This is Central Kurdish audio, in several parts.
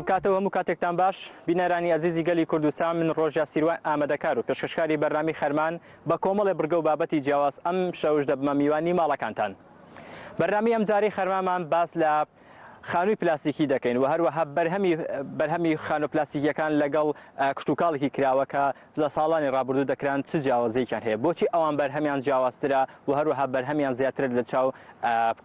ئەم کاتە و هەموو کاتێکتان باش بینەرانی ئەزیزی گەلی کوردستان من ڕۆژیا سیروان ئامادەکار و پێشکەشکاری بەرنامەی خەرمان بە کۆمەڵێ بڕگە و بابەتی جیاواز ئەم شەوش دەبمە میوانی ماڵەکانتان بەرنامەی ئەمجارەی خەرمانمان باس لە خانووی پلاستیکی دەکەین و هەروەها بەرهەمی بەرهەمی خانووە پلاستیکیەکان لەگەڵ کشتوکاڵێکی کراوە کە لە ساڵانی ڕابردوو دەکران چ جیاوازیەکیان هەیە بۆچی ئەوان بەرهەمیان جیاوازترە و هەروەها بەرهەمیان زیاترە لە چاو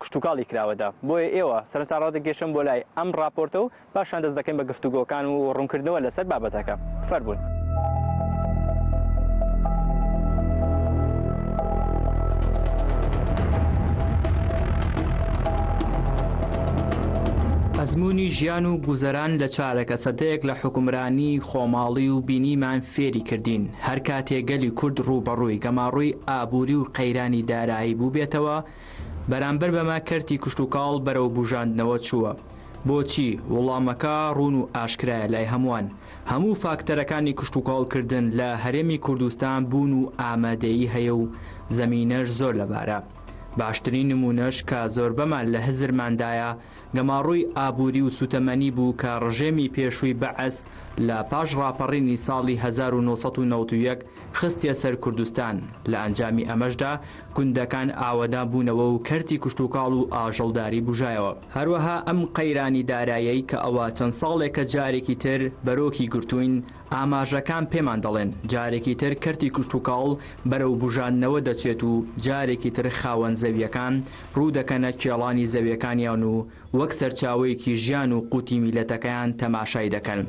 کشتوکاڵی کراوەدا بۆیە ئێوە سەرنجتان ڕادەکێشم بۆ لای ئەم ڕاپۆرتە و پاشان دەست دەکەین بە گفتوگۆکان و ڕوونکردنەوە لەسەر بابەتەکە. فەرموون. ئەزموونی ژیان و گوزەران لە چارەکە سەدەیەک لە حوکمرانی خۆماڵی و بینیمان فێری کردین هەر کاتێ گەلی کورد ڕووبەڕووی گەماڕۆی ئابووری و قەیرانی دارایی بووبێتەوە بەرامبەر بەمە کەرتی کشتوکاڵ بەرەو بوژاندنەوە چووە. بۆچی؟ وڵامەکە ڕوون و ئاشکرایە لای هەمووان. هەموو فاکتەرەکانی کشتوکاڵ کردن لە هەرێمی کوردستان بوون و ئامادەیی هەیە و زەمینەش زۆر لەبارە. باشترین نموونەش کە زۆربەمان لە هزرماندایە گەماڕۆی ئابووری و سووتەمەنی بوو کە ڕژێمی پێشووی بەعس لە پاش ڕاپەڕینی ساڵی 1991 خستیە سەر کوردستان، لە ئەنجامی ئەمەشدا گوندەکان ئاوەدان بوونەوە و کەرتی کشتوکاڵ و ئاژەڵداری بوژایەوە. هەروەها ئەم قەیرانی دارایەی کە ئەوە چەند ساڵێکە جارێکی تر بەرۆکی گرتووین، ئاماژەکان پێمان دەڵێن جارێکی تر کەرتی کشتوکاڵ بەرەو بوژاندنەوە دەچێت و جارێکی تر خاوەن زەوییەکان ڕوو دەکەنە کێڵانی زەویەکانیان و وەک سەرچاوەیەکی ژیان و قوتی میلەتەکەیان تەماشای دەکەن.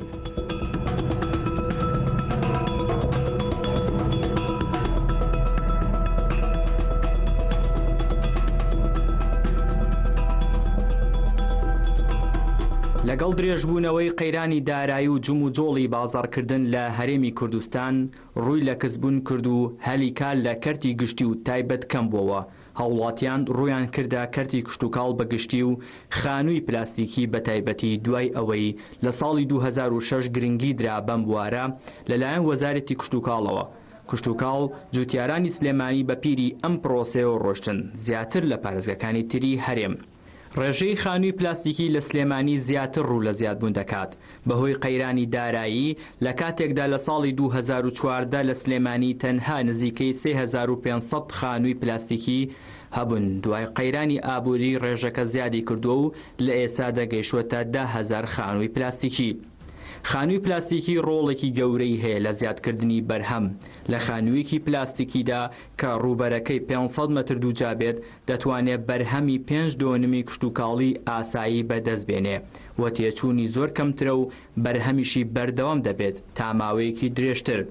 لەگەڵ درێژبوونەوەی قەیرانی دارایی و جموجۆڵی بازاڕکردن لە هەرێمی کوردستان ڕووی لە کزبوون کرد و هەلی کار لە کەرتی گشتی و تایبەت کەمبووەوە، هاوڵاتیان ڕوویان کردە کەرتی کشتوکاڵ بە گشتی و خانووی پلاستیکی بە تایبەتی دوای ئەوەی لە ساڵی 2006 گرنگی درا بەم بوارە لەلایەن وەزارەتی کشتوکاڵەوە کشتوکاڵ جوتیارانی سلێمانی بە پیری ئەم پڕۆسەیەوە ڕۆشتن زیاتر لە پارێزگاکانی تری هەرێم. ڕێژەی خانووی پلاستیکی لە سلێمانی زیاتر ڕوو لە زیادبوون دەکات بەهۆی قەیرانی دارایی، لە کاتێکدا لە ساڵی 2014 لە سلێمانی تەنها نزیکەی 3500 خانووی پلاستیکی هەبوون، دوای قەیرانی ئابووری ڕێژەکە زیادی کردووە و لە ئێستادا گەیشتووەتە 10,000 خانووی پلاستیکی. خانووی پلاستیکی ڕۆڵێکی گەورەی هەیە لە زیادکردنی بەرهەم، لە خانوویەکی پلاستیکیدا کە ڕووبەرەکەی 500 مەتر دووجا بێت دەتوانێ بەرهەمی پێنج دۆنمی کشتوکاڵی ئاسایی بەدەست بێنێ و تێچوونی زۆر کەمترە و بەرهەمیشی بەردەوام دەبێت تا ماوەیەکی درێژتر.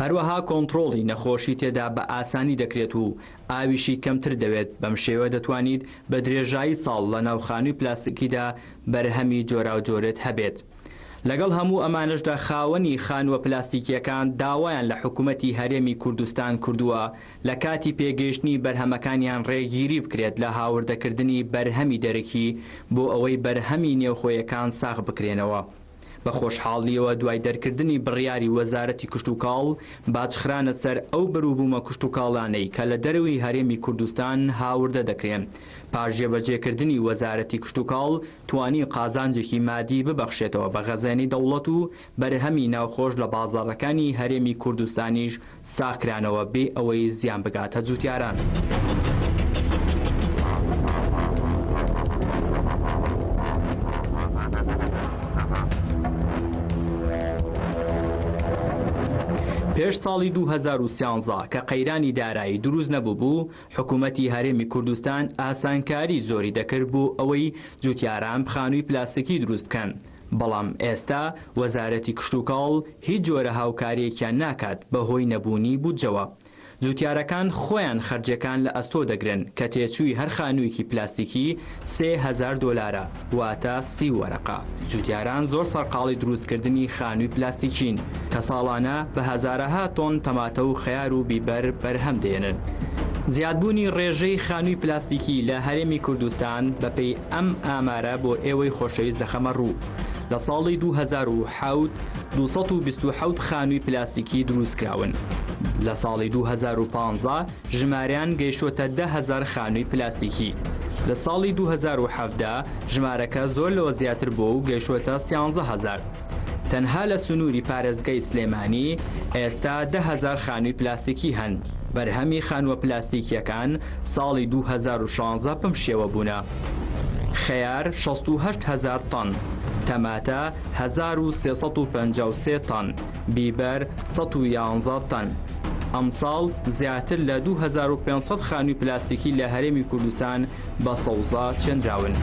هەروەها کۆنتڕۆڵی نەخۆشی تێدا بە ئاسانی دەکرێت و ئاویشی کەمتر دەوێت، بەم شێوە دەتوانیت بە درێژایی ساڵ لەناو خانووی پلاستیکیدا بەرهەمی جۆراوجۆرت هەبێت. لەگەڵ هەموو ئەمانەشدا خاوەنی خانووە پلاستیکییەکان داوایان لە حکومەتی هەرێمی کوردستان کردووە لە کاتی پێگەیشتنی بەرهەمەکانیان ڕێگیری بکرێت لە هاوردەکردنی بەرهەمی دەرەکی بۆ ئەوەی بەرهەمی نێوخۆیەکان ساغ بکرێنەوە. بە خۆشحاڵییەوە دوای دەرکردنی بڕیاری وەزارەتی کشتوکاڵ باج خرانە سەر ئەو بەروبوومە کشتوکاڵانەی کە لە دەرەوەی هەرێمی کوردستان هاوردە دەکرێن پاش جێبەجێکردنی وەزارەتی کشتوکاڵ توانی قازانجێکی مادی ببەخشێتەوە بە خەزێنەی دەوڵەت و بەرهەمی ناوخۆش لە بازاڕەکانی هەرێمی کوردستانیش ساغکرانەوە بێ ئەوەی زیان بگاتە جوتیاران. پێش ساڵی 2013 کە قەیرانی دارایی دروست نەبووبوو، حکوومەتی هەرێمی کوردستان ئاسانکاری زۆری دەکرد بۆ ئەوەی جوتیاران خانووی پلاستیکی دروست بکەن، بەڵام ئێستا وەزارەتی کشتوکاڵ هیچ جۆرە هاوکارییەکیان ناکات بەهۆی نەبوونی بودجەوە. جوتیارەکان خۆیان خەرجیەکان لە ئەستۆ دەگرن کە تێچووی هەر خانوویەکی پلاستیکی 3000 دۆلارە واتە 30 وەرەقە. جوتیاران زۆر سەرقاڵی دروستکردنی خانووی پلاستیکین کە ساڵانە بە هەزارەها تۆن تەماتە و خەیار و بیبەر بەرهەم دێنن. زیادبوونی ڕێژەی خانووی پلاستیکی لە هەرێمی کوردستان بەپێی ئەم ئامارە بۆ ئێوەی خۆشەویست دەخەمە ڕوو، لە ساڵی 2007 227 خانووی پلاستیکی دروستکراون، لە ساڵی 2015 ژمارەیان گەیشتووەتە 10,000 خانووی پلاستیکی. لە ساڵی 2017 ژمارەکە زۆر لەوە زیاتر بووە و گەیشتووەتە 13 هەزار. تەنها لە سنووری پارێزگای سلێمانی ئێستا 10,000 خانووی پلاستیکی هەن. بەرهەمی خانووە پلاستیکییەکان ساڵی 2016 بەم شێوە بوونە، خەیار 68 هەزار تەن، تەماتە 1353 تەن، بیبەر 111 تەن. ئەمساڵ زیاتر لە 2500 خانووی پلاستیکی لە هەرێمی کوردستان بە سەوزە چێنراون.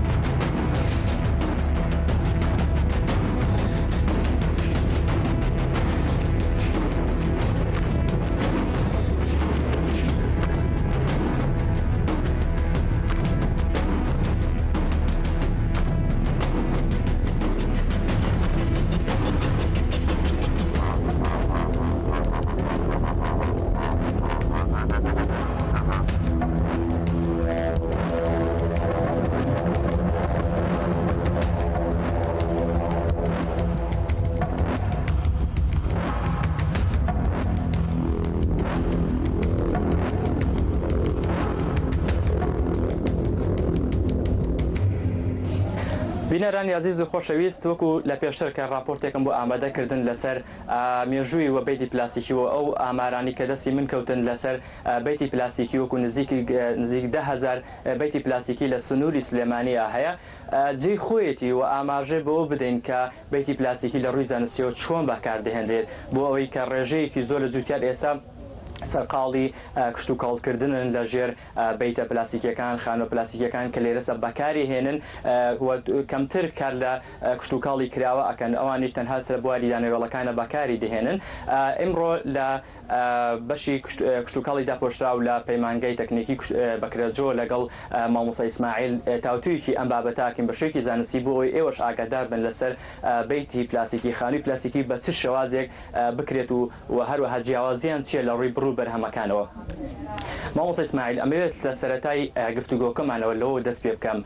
بینەرانی ئازیز و خۆشەویست، وەکو لە پێشتر کە راپۆرتێکم بۆ ئامادەکردن لەسەر مێژووی و بەیتی پلاستیکی و ئەو ئامارانی کە دەستی من کەوتن لەسەر بەیتی پلاستیکی، وەکو نزیک نزیک 10,000 بەیتی پلاستیکی لە سنووری سلێمانیا هەیە، جێی خۆیەتی و ئاماژە بەوە بدەین کە بەیتی پلاستیکی لە ڕووی زانستیەوە چۆن بەکاردەهێنرێت، بۆ ئەوەی کە ڕێژەیەکی زۆر لە جوتیار ئێستا سەرقاڵی کشتوکاڵکردنن لە ژێر بەیتە پلاستیکیەکان، خانوە پلاستیکیەکان کە لێرەسە بەکاری هێنن و کەمتر کار لە کشتوکاڵی کراوە ئەکەن، ئەوانیش تەنها لە بواری دانەوێڵەکانە بەکاری دەهێنن. ئیمڕۆ لە بەشی کشتوکاڵی داپۆشراو لە پەیمانگای تەکنیکی بەکرەجۆ لەگەڵ مامۆستا ئیسماعیل تاوتویکی ئەم بابەتە ئەکەین بە شێوەیەکی زانستی، بۆ ئەوەی ئێوەش ئاگادار بن لەسەر بەیتی پلاستیکی، خانووی پلاستیکی بە چ شێوازێک بکرێت و و هەروەها جیاوازیان چییە لە ڕووی بڕ و بەرهەمەکانەوە. مامۆستا ئیسماعیل، ئەمەوێت لە سەرەتای گفتوگۆکەمانەوە لەوەوە دەست پێ بکەم،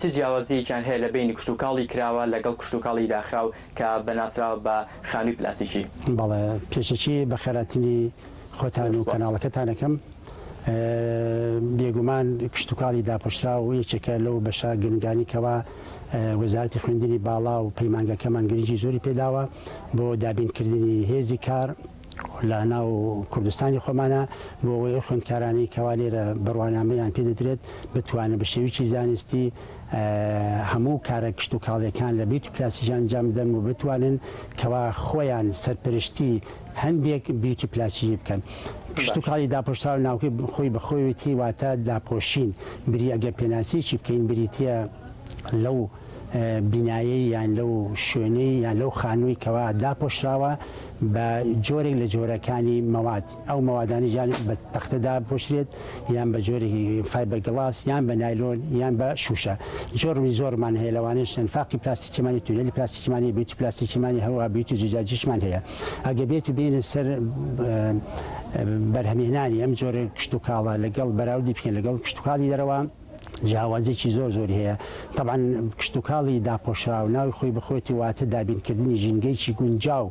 چ جیاوازییەکیان هەیە لە بەینی کشتوکاڵی کراوە لەگەڵ کشتوکاڵی داخراو کە بە ناسراوە بە خانووی پلاستیکی؟ بەڵێ، پێشەکی بەخێرهاتنی خۆتان و کەناڵەکەتان ئەکەم. بێگومان کشتوکاڵی داپۆشراو یەکێکە لەو بەشە گرنگانی کەوا وەزارەتی خوێندنی باڵا و پەیمانگەکەمان گرنگی زۆری پێداوە بۆ دابینکردنی هێزی کار لە ناو کوردستانی خۆمانە، بۆ ئەوەی ئەو خوێندکارانەی کەوا لێرە بڕوانامەیان پێدەدرێت بتوانن بە شێوەیەکی زانستی هەموو کارە کشتوکاڵیەکان لە بیت و پلاستیکی ئەنجام بدەن و بتوانن کەوا خۆیان سەرپەرشتی هەندێک بیوتی پلاستیکی بکەن. کشتوکاڵی داپۆشراو ناوکەی خۆی بە خۆیەتی، واتە داپۆشین، بری ئەگەر پێناسەیەکی بکەین بریتیە لەو بینایەی یان لەو شوێنەی یان لەو خانووی کەوا داپۆشراوە بە جۆرێک لە جۆرەکانی مەواد، ئەو مەوادانەی یان بە تەختە دابپۆشرێت یان بە جۆرێکی فایبەر گڵاس یان بە نایلۆن یان بە شووشە. جۆری زۆرمان هەیە، لەوانەیە ئەنفاقی پلاستیکیمان هەیە، تونێلی پلاستیکیمان هەیە، بیوتی پلاستیکیمان هەیە، هەروەها بیوتی زوجاجیشمان هەیە. ئەگەر بێت و بێینە سەر بەرهەمهێنانی ئەم جۆرە کشتوکاڵە لەگەڵ بەراوردی بکەین لەگەڵ کشتوکاڵی دەرەوە، جیاوازیەکی زۆر زۆری هەیە. تەبعەن کشتوکاڵی داپۆشراو ناوی خۆی بخۆیەتی، واتە دابینکردنی ژینگەیەکی گونجاو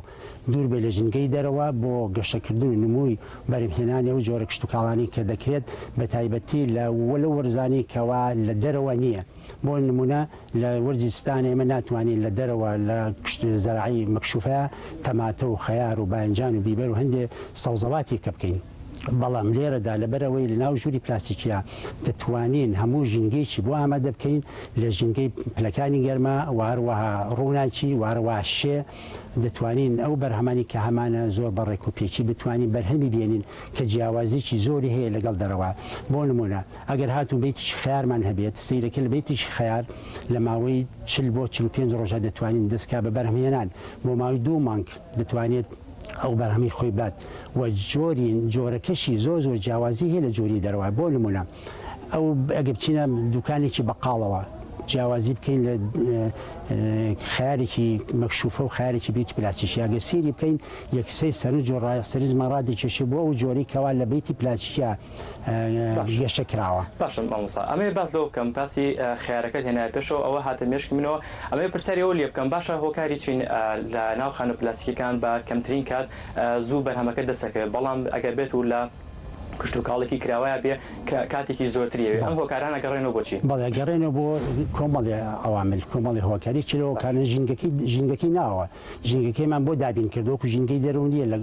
دوور بێت لە ژینگەی دەرەوە بۆ گەشەکردن و نمووی بەرهەمهێنانی ئەو جۆرە کشتوکاڵانەی کە دەکرێت، بە تایبەتی لە لەو وەرزانەی کەوا لە دەرەوە نییە. بۆ نموونە لە وەرزی زستان ئێمە ناتوانین لە دەرەوە لە کشت زەراعی مەکشوفە تەماتە و خەیار و باینجان و بیبەر و هەندێ سەوزەواتی کە بکەین، بەڵام لێرەدا لەبەرئەوەی لەناو ژووری پلاستیکیە دەتوانین هەموو ژینگەیەکی بۆ ئامادە بکەین لە ژینگەی پلەکانی گەرما و هەروەها ڕووناکی و هەروەها شێ، دەتوانین ئەو بەرهەمانەی کە هەمانە زۆر بە ڕێکوپێکی بتوانین بەرهەمی بێنین کە جیاوازیی زۆری هەیە لەگەڵ دەرەوە. بۆ نموونە ئەگەر هاتوو بەیتێکی خەیارمان هەبێت، سەیرەکە لە بەیتێکی خەیار لە ماوەی 40 بۆ 45 ڕۆژە دەتوانین دەست کا بە بەرهەمهێنان، بۆ ماوەی دوو مانگ دەتوانێت ئەو بەرهەمەی خۆی بات و جۆری جۆرەکەشی زۆر زۆر جیاوازی هەیە لە جۆری دەرەوە. بۆ نموونە ئەو ئەگەر بچینە دوکانێکی بەقاڵەوە جیاوازی بکەین لە خەیارێکی مەکشوفە و خەیارێکی بیتی پلاستیکی، ئەگەر سەیری بکەین یەکسەی سەرنج و سەرنجمان ڕادەکێشێ بۆ ئەو جۆرەی کەوا لە بەیتی پلاستیکیا گەشە کراوە. باشە مامۆستا ئەمەوێ باس لەوە بکەم، باسی خەیارەکەت هێنایە پێشەوە ئەوە هاتە مێشکی منەوە، ئەمەوێ پرسیاری ئەوە لێ بکەم، باشە هۆکاری چین لە ناو خانوو پلاستیکیەکان بە کەمترین کات زوو بەرهەمەکە دەست دەکەوێت، بەڵام ئەگەر بێت و لە کشتوکاڵێکی کراوەیا بێ کە کاتێکی زۆرتری ئەوێ ئەم هۆکارانە گەڕێنەوە بۆ چی؟ بەڵێ گەڕێنەوە بۆ کۆمەڵێ عەوامل کۆمەڵێ هۆکار یەکێ لەو هۆکارانە ژینگەکەی ژینگەکەی ناوە ژینگەکەیمان بۆ دابین کردوە وەکو ژینگەی دەرەوە نییە لە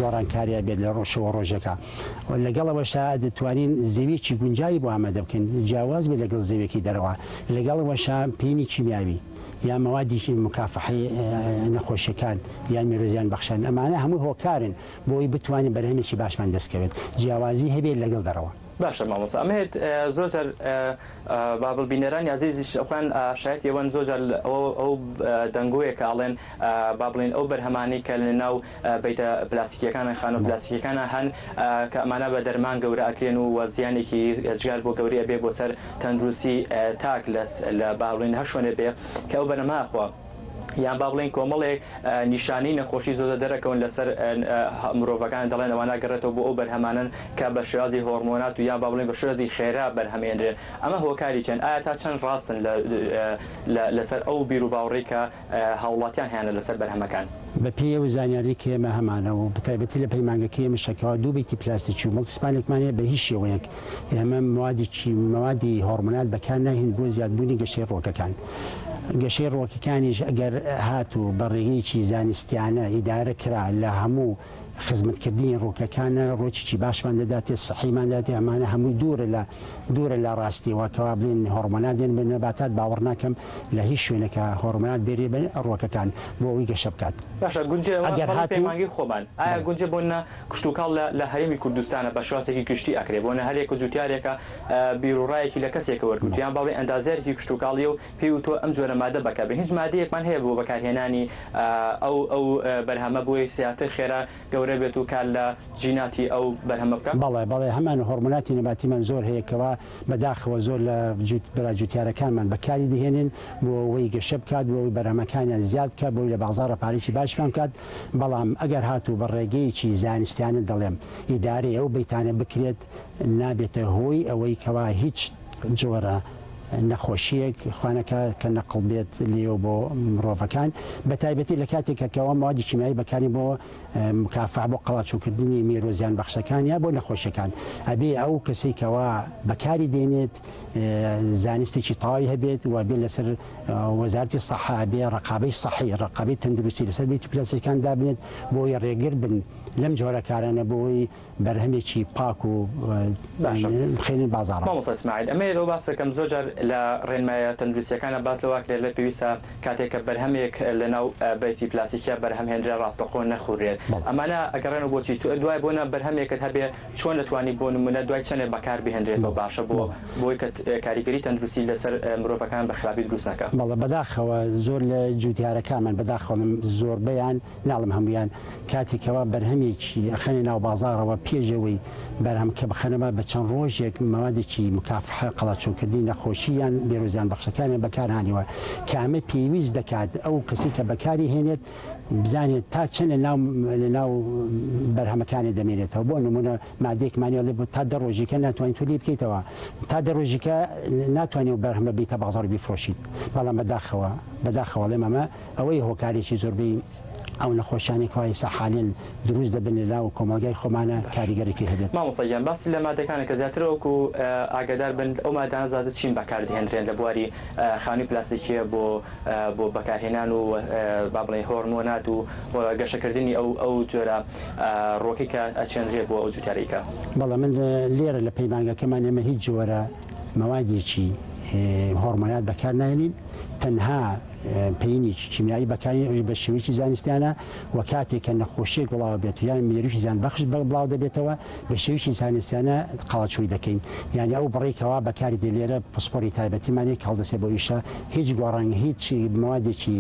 گۆڕانکاریا بێت لە ڕۆژەوە ڕۆژەکە و لەگەڵ ئەوەشا دەتوانین زەویەکی گونجاوی بۆ ئامادە بکەین جیاواز بێت لەگەڵ زەویەکەی دەرەوە لەگەڵ ئەوەشا پینی کیمیاوی یا مەوادی مکافحەی نەخۆشیەکان یان مێرو زیان بەخشان ئەمانە هەموو هۆکارن بۆ ئەوەی بتوانین بەرهەمێکی باشمان دەست کەوێت جیاوازی هەبێت لەگەڵ دەرەوە. باشە مامۆستا ئەمەوێت زۆر جار بابل بینەرانی ئازیزیش خۆیان شایەتی ئەوەن زۆر جار ئەو دەنگۆیە کە ئەڵێن با بڵێین ئەو بەرهەمانەی کە لە ناو بەیتە پلاستیکیەکانە خانوە پلاستیکیەکانە هەن کە ئەمانە بە دەرمان گەورە ئەکرێن و وە زیانێکی ئێجگار بۆ گەورەی ئەبێ بۆ سەر تەندروستی تاک لە با بڵێین هەر شوێنێ بێ کە ئەو بەرهەمە ئەخوا. یان با بڵێین کۆمەڵێک نیشانەی نەخۆشی زۆزە دەرەکەون لەسەر مرۆڤەکان دەڵێن ئەوانە گەڕێتەوە بۆ ئەو بەرهەمانەن کە بە شێوازی هۆڕمۆنات و یان با بڵێین بە شێوازی خێرا بەرهەمێنرێن ئەمە هۆکاری چیان ئایا تا چەند ڕاستن لەسەر ئەو بیروباوڕەی کە هاوڵاتیان هەیانە لەسەر بەرهەمەکان؟ بە پێی ئەو زانیاریەی کە ئێمە هەمانە و بەتایبەتی لە پەیمانگەکەی ئێمەشە کەوا دوو بەیتی پلاستیکی و multi span ێکمان هەیە بە هیچ شێوەیەک ئێمە موادێکی مەوادی هۆڕمۆنات بەکار ناهێنین بۆ زیادبوونی گەشەی ڕووەکەکان. گەشەی ڕووەکەکانیش ئەگەر هاتوو بە ڕێگەیەکی زانستیانە ئیدارە کرا لە هەموو خزمەتکردنی ڕووکەکانە ڕۆکێکی باشمان دەداتێ سەحیمان دەداتێ ئەمانە هەمووی دوورە لە دوورە لە ڕاستیەوە کەوا بڵێن هۆڕمۆنات دێن بە نەباتات باوەڕ ناکەم لە هیچ شوێنێکا هۆڕمۆنات بێرێ بە ڕووەکەکان بۆ ئەوەی گەشە بکات باشە گونجێ ئەوە ئەگەر بەڵێ هاتوو پەیمانگەی خۆمان ئایا بەڵێ. گونجێ بۆ نە کشتوکاڵ لە لە هەرێمی کوردستانە بە شێوازێکی گشتی ئەکرێ بۆ نە هەرێک و جوتیارێکە بیروڕایەکی لە کەسێکە وەرگرتووە یان با بڵێین ئەندازیارێکی کشتوکاڵیە و پێی وتووە ئەم جۆرە مادە بەکاربێنە هیچ مادەیەکمان هەیە بۆ بەکارهێنانی ئەو ئەو بەرهەمە بۆی زیاتر خێرا گەورە بێت و کار لە جیناتی ئەو بەرهەمە بکا؟ بەڵێ بەڵێ هەمان هۆڕمۆناتی نەباتیمان زۆر هەیە کەوا بەداخەوە زۆر لە جوت برا جوتیارەکانمان بەکاری دەهێنن بۆ ئەوەی گەشە بکات بۆ ئەوەی بەرهەمەکانیان زیاد بکات بۆ ئەوەی لە بازاڕا پارەیەکی باشیان بکات بەڵام ئەگەر هاتوو بە ڕێگەیەکی زانستیانە دەڵێم ئیدارەی ئەو بەیتانە بکرێت نابێتە هۆی ئەوەی کەوا هیچ جۆرە نەخۆشییەک خوانەکە کە نەقڵ بێت لێوە بۆ مرۆڤەکان بەتایبەتی لە کاتێکە کەوا مەوادی کیمیایی بەکارین بۆ مکافح بۆ قەڵاچۆکردنی مێروە زیان بەخشەکان یا بۆ نەخۆشیەکان ئەبێ ئەو کەسەی کەوا بەکاری دێنێت زانستێکی تەواوی هەبێت و بێ لەسەر وەزارەتی سەحە ئەبێ ڕەقابەی سەحی ڕەقابەی تەندروستی لەسەر بەیت و پلاسیەکان دابنێت بۆی ڕێگر بن لەم جۆرە کارانە بۆی بەرهەمێکی پاک و باشە بخەینە بازاڕەوە. مامۆستا ئیسماعیل ئەمەوێت ئەوە باس بکەم زۆر جار لە ڕێنمایە تەندروستیەکانا باس لەوە ئەکرێت لە پێویستە کاتێک کە بەرهەمێک لە ناو بەیتی پلاستیکیا بەرهەم هێنرا ڕاستەخۆ نەخورێت بەڵێ. ئەمانە ئەگەڕێنەوە بۆچی تۆ دوای بۆنە بەرهەمێکت هەبێ چۆن دەتوانی بۆ نمونە دوای چەنێ بەکار بهێنرێتەوە بەڵێ باشە بۆ بەڵێ. بۆی کە کاریگەری تەندروستی لەسەر مرۆڤەکان بە خراپی دروست نەکا. بەڵێ بەداخەوە زۆر لە جوتیارەکانمان بەداخەوە ئەڵێم زۆربەیان ناڵێم هەموویان، کاتێک کەوا بەرهەمێکی ئەخەنە ناو بازاڕەوە پێش ئەوەی بەرهەمکە بخەنەوە بە چەند ڕۆژێک مەوادێکی مکافحە قەڵاچۆکردنی نەخۆشی یان بێرو زیان بەخشەکانیان بەکار هانیوە کە ئەمە پێویست دەکات ئەو کەسەی کە بەکاری هێنێت بزانێت تا چەند لە ناو لە ناو بەرهەمەکانی دەمێنێتەوە بۆ نمونە مادەیەکمان هەیە بۆ تا دە ڕۆژیکە ناتوانیت تۆ لێی بکەیتەوە تا دە ڕۆژیکە ناتوانێت ئەو بەرهەمە بیتە بازاڕ و بیفرۆشیت بەڵام بەداخەوە بەداخەوە ئەڵێم ئەمە ئەوەی هۆکارێکی زۆربەی ئەو نەخۆشیانەی کەوا ئیستا حالێن دروست دەبن لە ناو کۆمەڵگای خۆمانە کاریگەریی هەبێت. مامۆستا گیان باسی لە مادەکانە کە زیاتر وەکو ئاگادار بن ئەو مادانە زیاتر چین بەکار دەهێنرێن لە بواری خانوی پلاستیکیە بۆ بۆ بەکارهێنان و با بڵێین هۆرمۆنات و گەشەکردنی ئەو ئەو جۆرە ڕوەکەی کە ئەچێنرێ بۆ ئەو جوتیارەی کە. بەڵێ من لێرە لە پەیمانگەکەمان ئێمە هیچ جۆرە مەوادێکی هۆرمۆنات بەکار ناهێنین تەنها پەینێکی کیمیایی بەکارین ئەویش بە شێوەیەکی زانستیانە و کاتێک کە نەخۆشیەک بڵاو بێت یان مێرووی زیان بەخش بڵاو دەبێتەوە بە شێوەیەکی زانستیانە قەڵەچووی دەکەین یانی ئەو بڕەی کەوا بەکاری دێ لێرە پسپۆری تایبەتیمان هەیە کە هەڵدەسێ بەو ئیشە هیچ گۆڕان هیچ مەوادێکی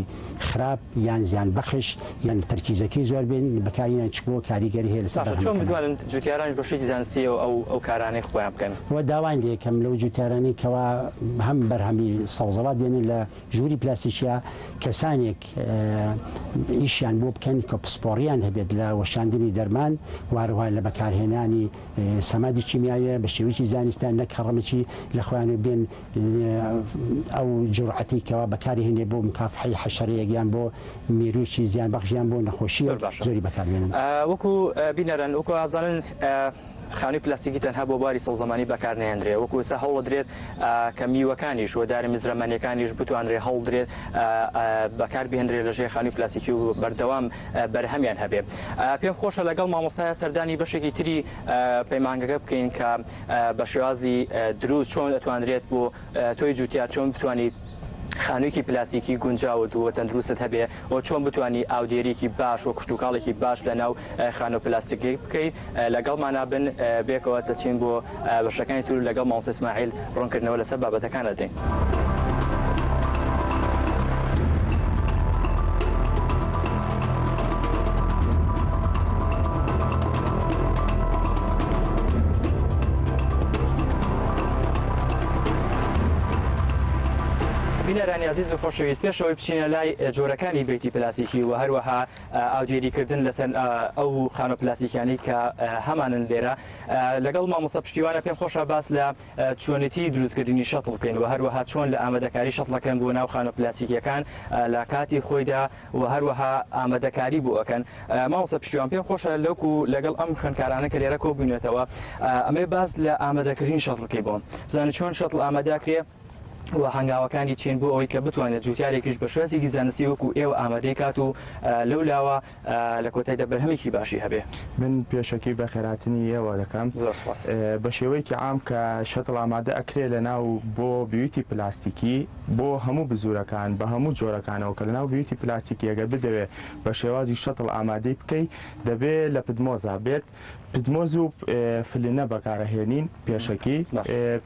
خراپ یان زیان بەخش یان تەرکیزەکەی زۆر بێن بەکاری نان چکۆ کاریگەری هەیە لەسەر باشە چۆن بەرهەمەکەمان. بتوانن جوتیارانیش بە شێوەیەکی زانستیەوە ئەو ئەو کارانەی خۆیان بکەن؟ وە داوایان لێکەم لەو جوتیارانەی کەوا هەم بەرهەمی سەوزەوات دێنن لە ژووری پلاستیکیا کەسانێک ئیشیان بۆ بکەن کە پسپۆڕیان هەبێت لە وەشاندنی دەرمان و هەروەها لە بەکارهێنانی سەمادی کیمیاویە بە شێوەیەکی زانستیان نەک هەڕەمەکی لە خۆیان و بێن ئەو جورعەتی کەوا بەکاری هێنێ بۆ مکافحەی حەشەرەیەک یان بۆ مێروویەکی زیان بەخش یان بۆ نەخۆشیەک زۆر باشە زۆری بەکاربێنن. وەکو بینەران وەکو ئازانن. خانووی پلاستیکی تەنها بۆ بواری سەوزەمانی بەکار نەهێندرێ وەکو ئێستا هەوڵدرێت کە میوەکانیش و دارە مزرەمانیەکانیش بتوانرێ هەوڵدرێت بەکار بهێندرێت لە ژێر خانووی پلاستیکی و بەردەوام بەرهەمیان هەبێ. پێم خۆشە لەگەڵ مامۆستایە سەردانی بەشێکی تری پەیمانگەکە بکەین کە بە شێوازی دروست چۆن ئەتوانرێت بۆ تۆی جوتیار چۆن بتوانیت خانوویەکی پلاستیکی گونجاوت و تەندروستت هەبێ و چۆن بتوانی ئاودێریەکی باش و کشتوکاڵێکی باش لە ناو خانوو پلاستیکەکەی بکەی لەگەڵمانا بن بێکەوە دەچین بۆ بەشەکانی تر و لەگەڵ مامۆستا ئیسماعیل ڕوونکردنەوە لەسەر بابەتەکان دەدەین. بینەرانی ئازیز و خۆشەویست پێش ئەوەی بچینە لای جۆرەکانی بەیتی پلاستیکی و هەروەها ئاودێریکردن لەسەر ئەو خانووە پلاستیکیانەی کە هەمانن لێرە لەگەڵ مامۆستا پشتیوانە پێم خۆشە باس لە چۆنێتی دروستکردنی شەتڵ بکەین و هەروەها چۆن لە ئامادەکاری شەتڵەکەن بۆ ناو خانووە پلاستیکیەکان لە کاتی خۆیدا و هەروەها ئامادەکاری بۆ ئەکەن. مامۆستا پشتیوان پێم خۆشە لەوکو لەگەڵ ئەم خوێندکارانە کە لێرە کۆبووینەتەوە ئەمەوێ باس لە ئامادەکردنی شەتڵ بکەی بۆم بزانین چۆن شەتڵ ئامادەکرێ و هەنگاوەکانی چین بۆ ئەوەی کە بتوانێت جوتیارێکیش بە شوێنێکی زانستی وەکو ئێوە ئامادەی کات و لەو لاوە لە کۆتایدا بەرهەمێکی باشی هەبێ. من پێشەکی بەخێرهاتنی ئێوە دەکەم. زۆر سوپاس. بە شێوەیەکی عام کە شەتڵ ئامادە ئەکرێ لە ناو بۆ بیوتی پلاستیکی بۆ هەموو بزورەکان بە هەموو جۆرەکانەوە کە لە ناو بیوتی پلاستیکی ئەگەر بدەوێ بە شێوازی شەتڵ ئامادەی بکەی دەبێ لە پدمۆزا بێت پیدمۆز و فلنە بەکارئەهێنین پێشەکی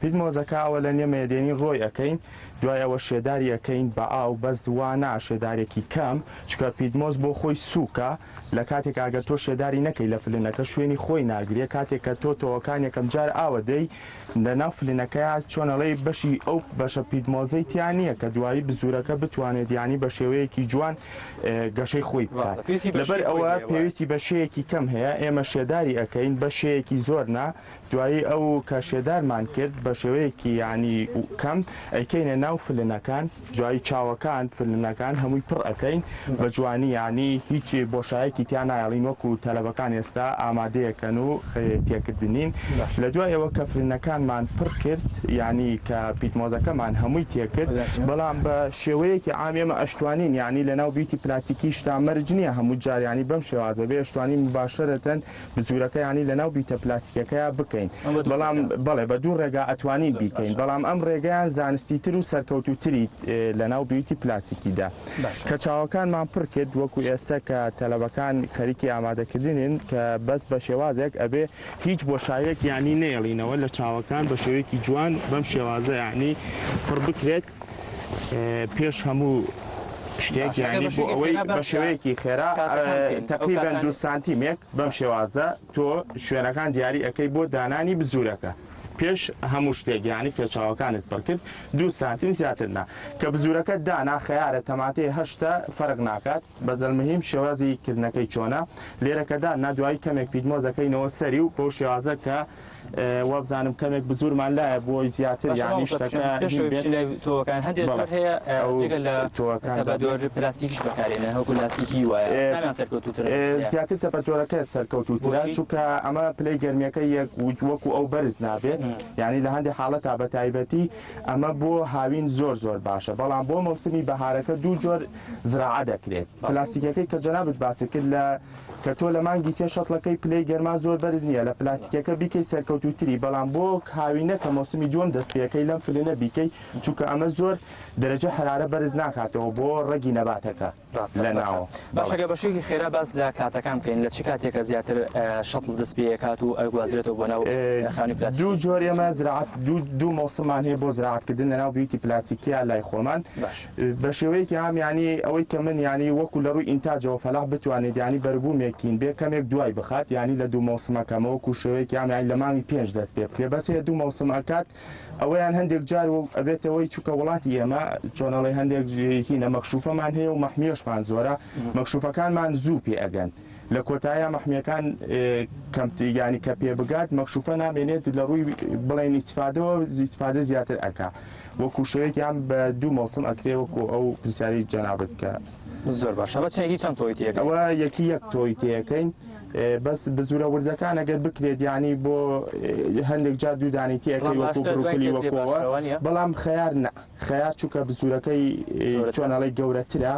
پیدمۆزەکە ئەوە لە نێمەیە دێنین ڕۆی ئەکەین دوای ئەوە شێداری ئەکەین بە ئاو بەس وا نا شێدارێکی کەم چونکە پیدمۆز بۆ خۆی سووکە لە کاتێک ئەگەر تۆ شێداری نەکەی لە فلنەکە شوێنی خۆی ناگرێ کاتێک کە تۆ تۆوەکان یەکەم جار ئاوە دەی لە ناو فلنەکەیا چۆن ئەڵێی بەشی ئەو بەشە پیدمۆزەی تیا نییە کە دوایی بزوورەکە بتوانێت یانی بە شێوەیەکی جوان گەشەی خۆی بکات لەبەر ئەوە پێویستی بە شێیەکی کەم هەیە ئێمە شێداری ئەکەین بە شێیەکی زۆر نا دوایی ئەو کە شێدارمان کرد بە شێوەیەکی یانی کەم ئەیکەینە ناو فلنەکان دوایی چاوەکان فلنەکان هەمووی پڕ ئەکەین بە جوانی یانی هیچ بۆشایەکی تیا نایەڵین وەکو تەلەبەکان ئێستا ئامادەیەکەن و تێکردنین لە دوای ئەوە کە فلنەکانمان پڕ کرد یانی کە پیتمۆزەکەمان هەمووی تێکرد بەڵام بە شێوەیەکی عام ئێمە ئەشتوانین یانی لە ناو بیتی پلاستیکیشدا مەرج نییە هەموو جار یانی بەم شێوازە بێ ئەشتوانین موباشەرەتەن بزورەکە یانی لە ناو بیتە پلاستیکەکەیا بکەین بەڵام بەڵێ بە دوو ڕێگا ئەتوانین بیکەین بەڵام ئەم ڕێگەیان زانستیتر و سەرکەوتووتری لە ناو بیوتی پلاستیکیدا کە چاوەکانمان پڕ کرد وەکو ئێستا کە تەلەبەکان خەریکی ئامادەکردنین کە بەس بە شێوازێک ئەبێ هیچ بۆشایەک یانی نەیەڵینەوە لە چاوەکان بە شێوەیەکی جوان بەم شێوازە یانی پڕ بکرێت پێش هەموو شتێک یانی بۆ ئەوەی بە شێوەیەکی خێرا تەقریبەن دوو سانتیمێک بەم شێوازە تۆ شوێنەکان دیاری ئەەکەی بۆ دانانی بزورەکە پێش هەموو شتێک یانی کە چاوەکانت پڕکرد دوو سانتیم زیاتر نا کە بزورەکە دانا خەیارە تەماتەی هەشتە فەرق ناکات بەس المهم شێوازی کردنەکەی چۆنە لێرە کە دانا دوایی کەمێک پیدمۆزەکەینەوە سەری و بەو شێوازە کە وابزانم کەمێک بزورمان لایە بۆی زیاتر باشە یانی مامۆستا شتەکە پێش هین ئەوەی بێت بچین لای تۆوەکان هەندێک بەڵێ جۆر هەیە ئەو جگە لە تۆوەکان تەپەدۆر پلاستیکیش بەکارێنن وەکو لاستیکی وایە کامیان سەرکەوتووترن زیاتر تەپەدۆرەکە سەرکەوتووترە بۆچی؟ چونکە ئەمە پلەی گەرمیەکە یەک وەکو ئەو بەرز نابێت یانی لە هەندێک حاڵەتا بە تایبەتی ئەمە بۆ هاوین زۆر زۆر باشە بەڵام بۆ مەوسمی بەهارەکە دوو جۆر زراعە دەکرێت پلاستیکەکەی کە جەنابت باست کرد لە کە تۆ لە مانگی سێ شەتڵەکەی پلەی گەرما زۆر بەرز نییە لە پلاستیکەکە بیکەی سەرکەوتووتری بەڵام بۆ هاوینە کە مەوسمی دووەم دەست پێکەی لەم فلنە بیکەی چونکە ئەمە زۆر دەرەجە حەرارە بەرز ناکاتەوە بۆ ڕەگی نەباتەکە ڕاستە لە باشە ناوە باشە بەڵێ. گەر بە شێوەیەکی خێرا باس لە کاتەکان بکەین لە چ کاتێکە زیاتر شەتڵ دەست پێکات و ئەگوازرێتەوە بۆ ناو خانووی دوو پلاستیکی؟ جۆر ئێمە زراعەت دوو دوو مەوسممان هەیە بۆ زراعەتکردن لەناو بیوتی پلاستیکیە لای خۆمان باش. بە شێوەیەکی عام یانی ئەوەی کە من یانی وەکو لە ڕووی ئینتاجەوە فەلاح بتوانێت یانی بەروبوومێکین بێ کەمێک دوای بخات یانی لە دوو مەوسمەکەمە وەکو شێوەیەکی عام یانی لە مانگی پێنج دەست پێ بکرێ بەس هەیە دوو مەوسم ئەکات ئەوەیان هەندێک جار و ئەبێتەوەی چونکە وڵاتی ئێمە چۆن ئەڵێ هەندێک هینە مەکشوفەمان هەیە و مەحمیەشمان زۆرە مەکشوفەکانمان زوو پێ ئەگەن لە کۆتاییا مەحمیەکان کەمتر یانی کە پێ بگات مەکشوفە نامێنێت لە ڕووی بڵێن ئیستفادەوە ئیستفادە زیاتر ئەکا وەکو شێوەیەک یان بە دوو مەوسم ئەکرێ وەکو ئەو پرسیاری جەنابت کە زۆر باشە بە چەندێکی چەند تۆی تێکەین؟ ئەوە یەکی یەک تۆی تێکەین. بەس بزورە وردەکان ئەگەر بکرێت یانی بۆ هەندێک جار دوو دانەی تێ ئەکەی وەکو بروکلی وەکوەوە بەڵام خەیار نا خەیار چونکە بزورەکەی چۆن ئەڵێی گەورەترە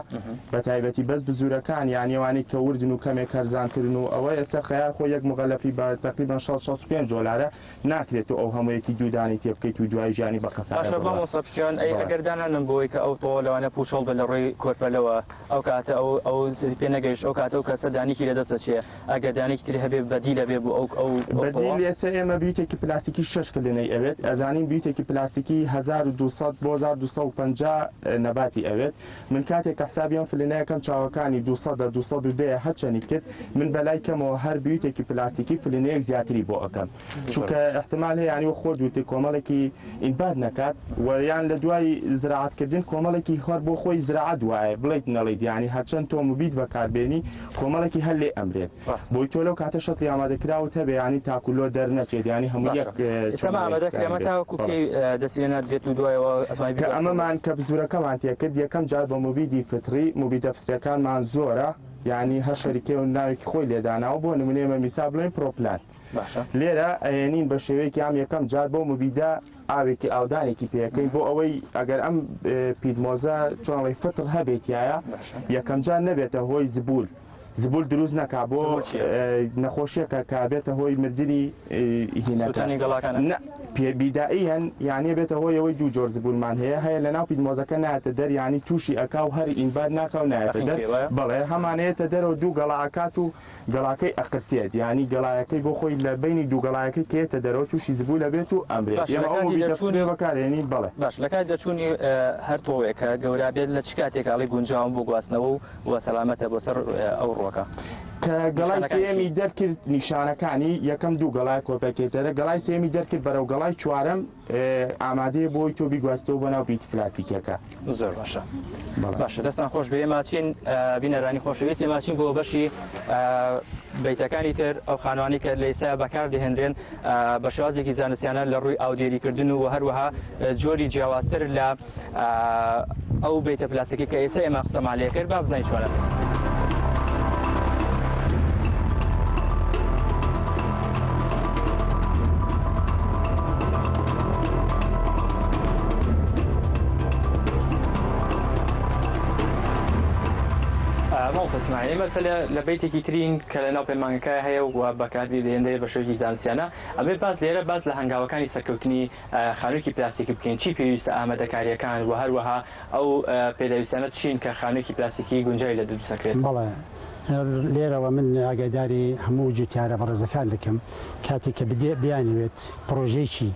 بە تایبەتی بەس بزورەکان یانی ئەوانەی کە وردن و کەمێک هەرزانترن و ئەوە ئێستا خەیار خۆی یەک مغەلەفی بە تەقریبەن 60 65 دۆلارە ناکرێت تۆ ئەو هەموویەکی دوو دانەی تێ بکەیت و دوای ژیانی بە خەسارە باشە بڕوات. مامۆستا پشتیوان ئەی بەڵێ. ئەگەر دانانم بۆی کە ئەو تۆوە لەوانە پوچەڵ بێت لە ڕووی کۆرپەلەوە ئەو کاتە ئەو ئەو پێ نەگەیشت ئەو کاتە ئەو کەسە دانێکی لە دەست دەچێ ئەگەر دانێکی تری هەبێ بەدیل ئەبێ بۆ ئەو ئەو ئەو بەدیل تۆوە؟ ئێستا ئێمە بیوتێکی پلاستیکی شەش فلنەی ئەوێت ئەزانین بیوتێکی پلاستیکی 1200 بۆ 1250 نەباتی ئەوێت من کاتێک کە حسابی ئەم فلنە ئەکەم چاوەکانی 200 ە 210 ە هەرچەنی کرد من بەلای کەمەوە هەر بیوتێکی پلاستیکی فلنەیەک زیاتری بۆ ئەکەم چونکە احتمال هەیە یانی وەک خۆت وتت کۆمەڵێکی ئینبات نەکات و یان لە دوای زراعەت کردن کۆمەڵێکی هەر بۆ خۆی زراعەت وایە بڵێیت نەڵێیت یانی هەرچەند تۆ مبید بەکار بێنی کۆمەڵێکی هەر لێ ئەمرێت بۆی تۆ لەو کاتە شەتڵی ئامادە کراوت هەبێ یانی تاکو لۆ دەرنەچێت یانی هەموو باشە یەک ئێستا چۆن ئەمە بڵێی ئامادە کرا دایم ئەمە بێت تاوەکو بەڵێ. کەی دەستی لێ نادرێت و دوایەوە ئەتوانی کە بیگواستەوە؟ ئەمەمان کە بزورەکەمان تێکرد یەکەم جار بە موبیدی فتری موبیدە فترەکانمان زۆرە یانی هەر شەریکەیە و ناوێکی خۆی لێداناوە بۆ نمونە ئێمە میسال بڵێین پرۆپلانت باشە. لێرە ئەیەنین بە شێوەیەکی عام یەکەم جار بەو مبیدە ئاوێکی ئاودانێکی پێ ئەکەین بۆ ئەوەی ئەگەر ئەم پیتمۆزە چۆن ئەڵێی فتڕ هەبێ تیایا یەکەم جار نەبێتە هۆی زبول زبول دروست نەکا بۆ زبول چییە؟ نەخۆشیەکە کە بێتە هۆی مردنی هینەکە سووتانی گەڵاکانە. نە پێ بیدائیەن یانی بێتە هۆی ئەوەی دوو جۆر زبولمان هەیە هەیە لەناو پیتمۆزەکە نایەتە دەر یانی تووشی ئەکا و هەر ئینبات ناکا و نایەتە دەر ئەخنکێ وایە؟ بەڵێ هەمانەیەتە دەرەوە دوو گەڵا ئەکات و گەڵاکەی ئەقرتێت یانی گەڵایەکەی بۆ خۆی لە بەینی دوو گەڵایەکەی کە یەتە دەرەوە توشی زبول ئەبێت و ئەمرێت باشە ئێمە لە ئەو کاتی مبیدە دەرچوونی فترە بەکارێنین بەڵێ. باشە لە کاتی دەرچوونی هەر تۆوێک کە گەورە بێت لە چ کاتێک ئەڵێی گونجاوم بۆ گواستنەوە و و سەلامەتە بۆ سەر ئەو ڕووەکە؟ کە گەڵای نیشانەکانی سێیەمی چین؟ دەرکرد نیشانەکانی یەکەم دوو گەڵای کۆپەکێتەرە گەڵای سێیەمی دەرکرد بەرەو گەڵای چوارەم ئامادەیە بۆی تۆ بیگوازیتەوە بۆ ناو بیتی پلاستیکیەکە. زۆر باشە بەڵێ. باشە دەستان خۆش بێ ئێمە چین بینەرانی خۆشەویست ئێمە چین بۆ بەشی بەیتەکانی تر ئەو خانوانی کە لە ئێستا بەکار دەهێنرێن بە شێوازێکی زانستیانە لە ڕووی ئاودێریکردن و هەروەها جۆری جیاوازتر لە ئەو بەیتە پلاستیکی کە ئێستا ئێمە قسەمان لێ کرد با بزانین چۆنە. مامۆستا سماعیل ئێمە سەلە لە بەیتێکی ترین کە لە ناو پەیمانگەکە هەیە و بەکاردی دەهێنرێت بە شێوەیەکی زانستیانە ئەمێ باس لێرە باس لە هەنگاوەکانی سەرکەوتنی خانوویەکی پلاستیکی بکەین چی پێویستە ئامادەکارییەکان و هەروەها ئەو پێداویستیانە چین کە خانوویەکی پلاستیکی گونجاوی لێ دروست دەکرێت؟ بەڵێ لێرەوە من ئاگاداری هەموو جوتیارە بەڕێزەکان دەکەم کاتێک کە بیانەوێت پڕۆژەیەکی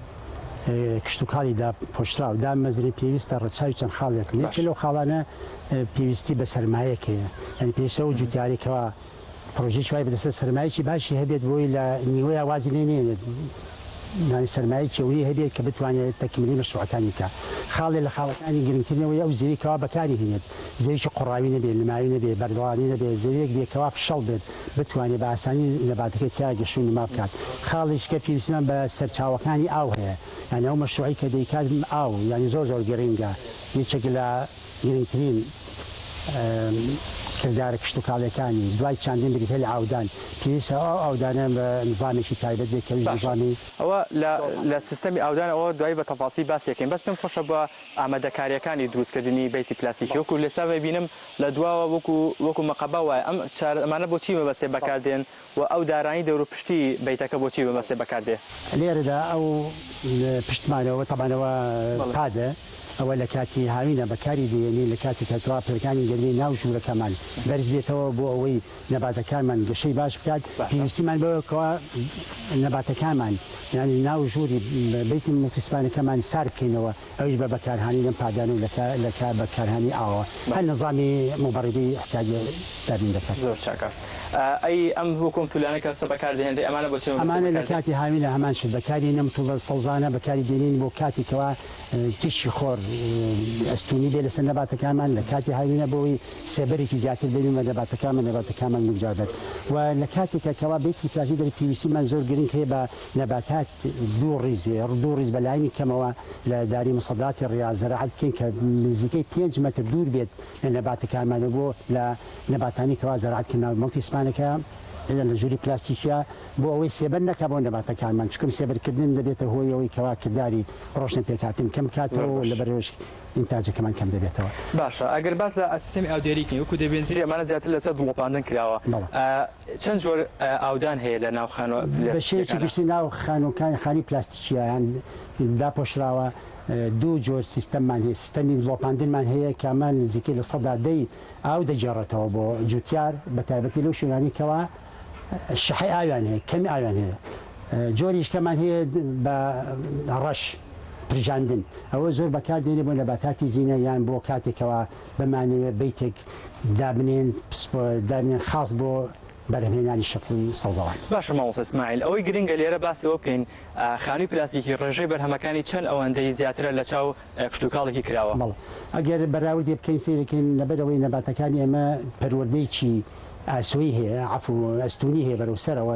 کشتوکاڵی داپۆشراو دامەزرێن پێویستە ڕەچاوی چەند خاڵێک بکەن یەکێ لەو خاڵانە پێویستی بە سەرمایەک هەیە یانی پێویستە ئەو جوتیارەی کەوا پڕۆژەیەکی وای بەدەستە سەرمایەکی باشی هەبێت بۆی لە نیوەیا وازی لێ نەیەنێت یانی سەرمایەکی ئەوەی هەبێت کە بتوانێت تەکمیلی مەشروعەکانی بکات خاڵێ لە خاڵەکانی گرنگترین ئەوەیە ئەو زەوی کەوا بەکاری هێنێت زەویکی قوڕاوی نەبێت لماوی نەبێت بەردەڵانی نەبێت زەویەک بێت کەوا فشەڵ بێت بتوانێت بە ئاسانی نەباتەکەی تیا گەشە و نما بکات خاڵیش کە پێویستیمان بە سەرچاوەکانی ئاو هەیە یانی ئەو مەشروعەی کە دەیکات ئاو یانی زۆر زۆر گرنگە یەکێک لە گرنگترین کردارە کشتوکاڵیەکانی دوای چاندن بریتیە لە ئاودان، پێویستە ئەو ئاودانە بە نزامێکی تایبەت بێت کە ئەویش باشە نزامی. ئەوە لە لە سیستەمی ئاودان ئەوە دوایی بە تەفاسیل باسی ئەکەین بەس پێم خۆشە بە ئامادەکاریەکانی دروست کردنی بەیتی پلاستیکی وەکو لێستا ئەبینم لە دواوە وەکو وەکو مەقەبا وایە ئەم چار ئەمانە بۆ چی مەبەستێ بەکار دێن و ئەو دارانەی دەورو پشتی بەیتەکە بۆ چی مەبەستێ بەکار دێ؟ لێرەدا ئەو پشتمانەوە تەبعەن ئەوە پادە ئەوە لە کاتی هاوینە بەکاری دێنین لە کاتی کە کەوا پلەکانی گەرمی ناو ژوورەکەمان بەرز بێتەوە بۆ ئەوەی نەباتەکانمان گەشەی باش بکات پێویستیمان بەوە کەوا نەباتەکانمان یانی ناو ژووری بەیتی مڵتیسپانەکەمان سارد بکەینەوە ئەویش بە بەکارهانی لەم پادانە و لە کە بەکارهانی ئاوە هەر نزامی موبەڕیدەی ئیحتیاجی دابین دەکات. زۆر چاکە. ئەی ئەم وەکو ئەم تولانە کە ئێستا بەکار دەهێنرێ ئەمانە بۆ چی مەبەستێک ئەمانە لە بەکار دێن؟ کاتی هاوینە هەمان شت بەکاری دێنین ئەم توڵە سەوزانە بەکاری دێنین بۆ کاتی کەوا تیشکی خۆر ئەستوونی بێ لەسەر نەباتەکانمان لە کاتی هاوینە بۆ ئەوەی سێبەرێکی زیاتر بێنین بە نەباتەکانمان نەباتەکانمان گونجاو بێت و لە کاتێکا کەوا بەیتی پلاستیک دەرێ پێویستیمان زۆر گرنگ هەیە بە نەباتات دوو ڕیزێ دوو ڕیز بە لایەنی کەمەوە لە داری مسەداتی ڕیا زەراعەت بکەین کە نزیکەی 5 مەتر دوور بێت لە نەباتەکانمان و بۆ لە نەباتانی کەوا زەراعەت کە ناو مەڵتی سپانەکە. لە ژووری پلاستیکیا بۆ ئەوەی سێبەر نەکا بۆ نەباتەکانمان چونکم سێبەرکردن دەبێتە هۆی ئەوەی کەوا کرداری ڕۆشنە پێکهاتن کەم بکاتەوە و لەبەرئەوەش ئینتاجەکەمان کەم دەبێتەوە. باشە ئەگەر باس لە سیستەمی ئاودێری کەین وەکو دەبیندرێ ئەمانە زیاتر لەسەر دڵۆپاندن کراوە چەند جۆر ئاودان هەیە لە ناو خانووە بە شێوەیەکی پلاستیکیەکانا؟ گشتی ناو خانووکان خانووی پلاستیکیە یان داپۆشراوە دوو جۆر سیستەممان هەیە سیستەمی دڵۆپاندنمان هەیە کە ئەمە نزیکەی 10% ی ئاو دەگێڕێتەوە بۆ جوتیار بە تایبەتی لەو شوێنانەی کەوا شحەی ئاویان هەیە کەمی ئاویان هەیە جۆریش کەمان هەیە بە ڕەش پرژاندن ئەوە زۆر بەکار دێنێ بۆ نەباتاتی زینە یان بۆ کاتێکەوە بمانەوێ بەیتێک دابنێن دابنێن خاص بۆ بەرهەمهێنانی شەتڵی سەوزەوات. باشە مامۆستا ئیسماعیل ئەوەی گرنگە لێرە باسی ئەوە بکەین خانووی پلاستیکی ڕێژەی بەرهەمەکانی چەند ئەوەندەی زیاترە لە چاو کشتوکاڵێکی کراوە؟ بەڵێ ئەگەر بەراوردێ بکەین سەیرەکەین لەبەرئەوەی نەباتەکانی ئێمە پەروەردەیەکی ئاسۆیی هەیە عەفو ئەستوونی هەیە بەرەو سەرەوە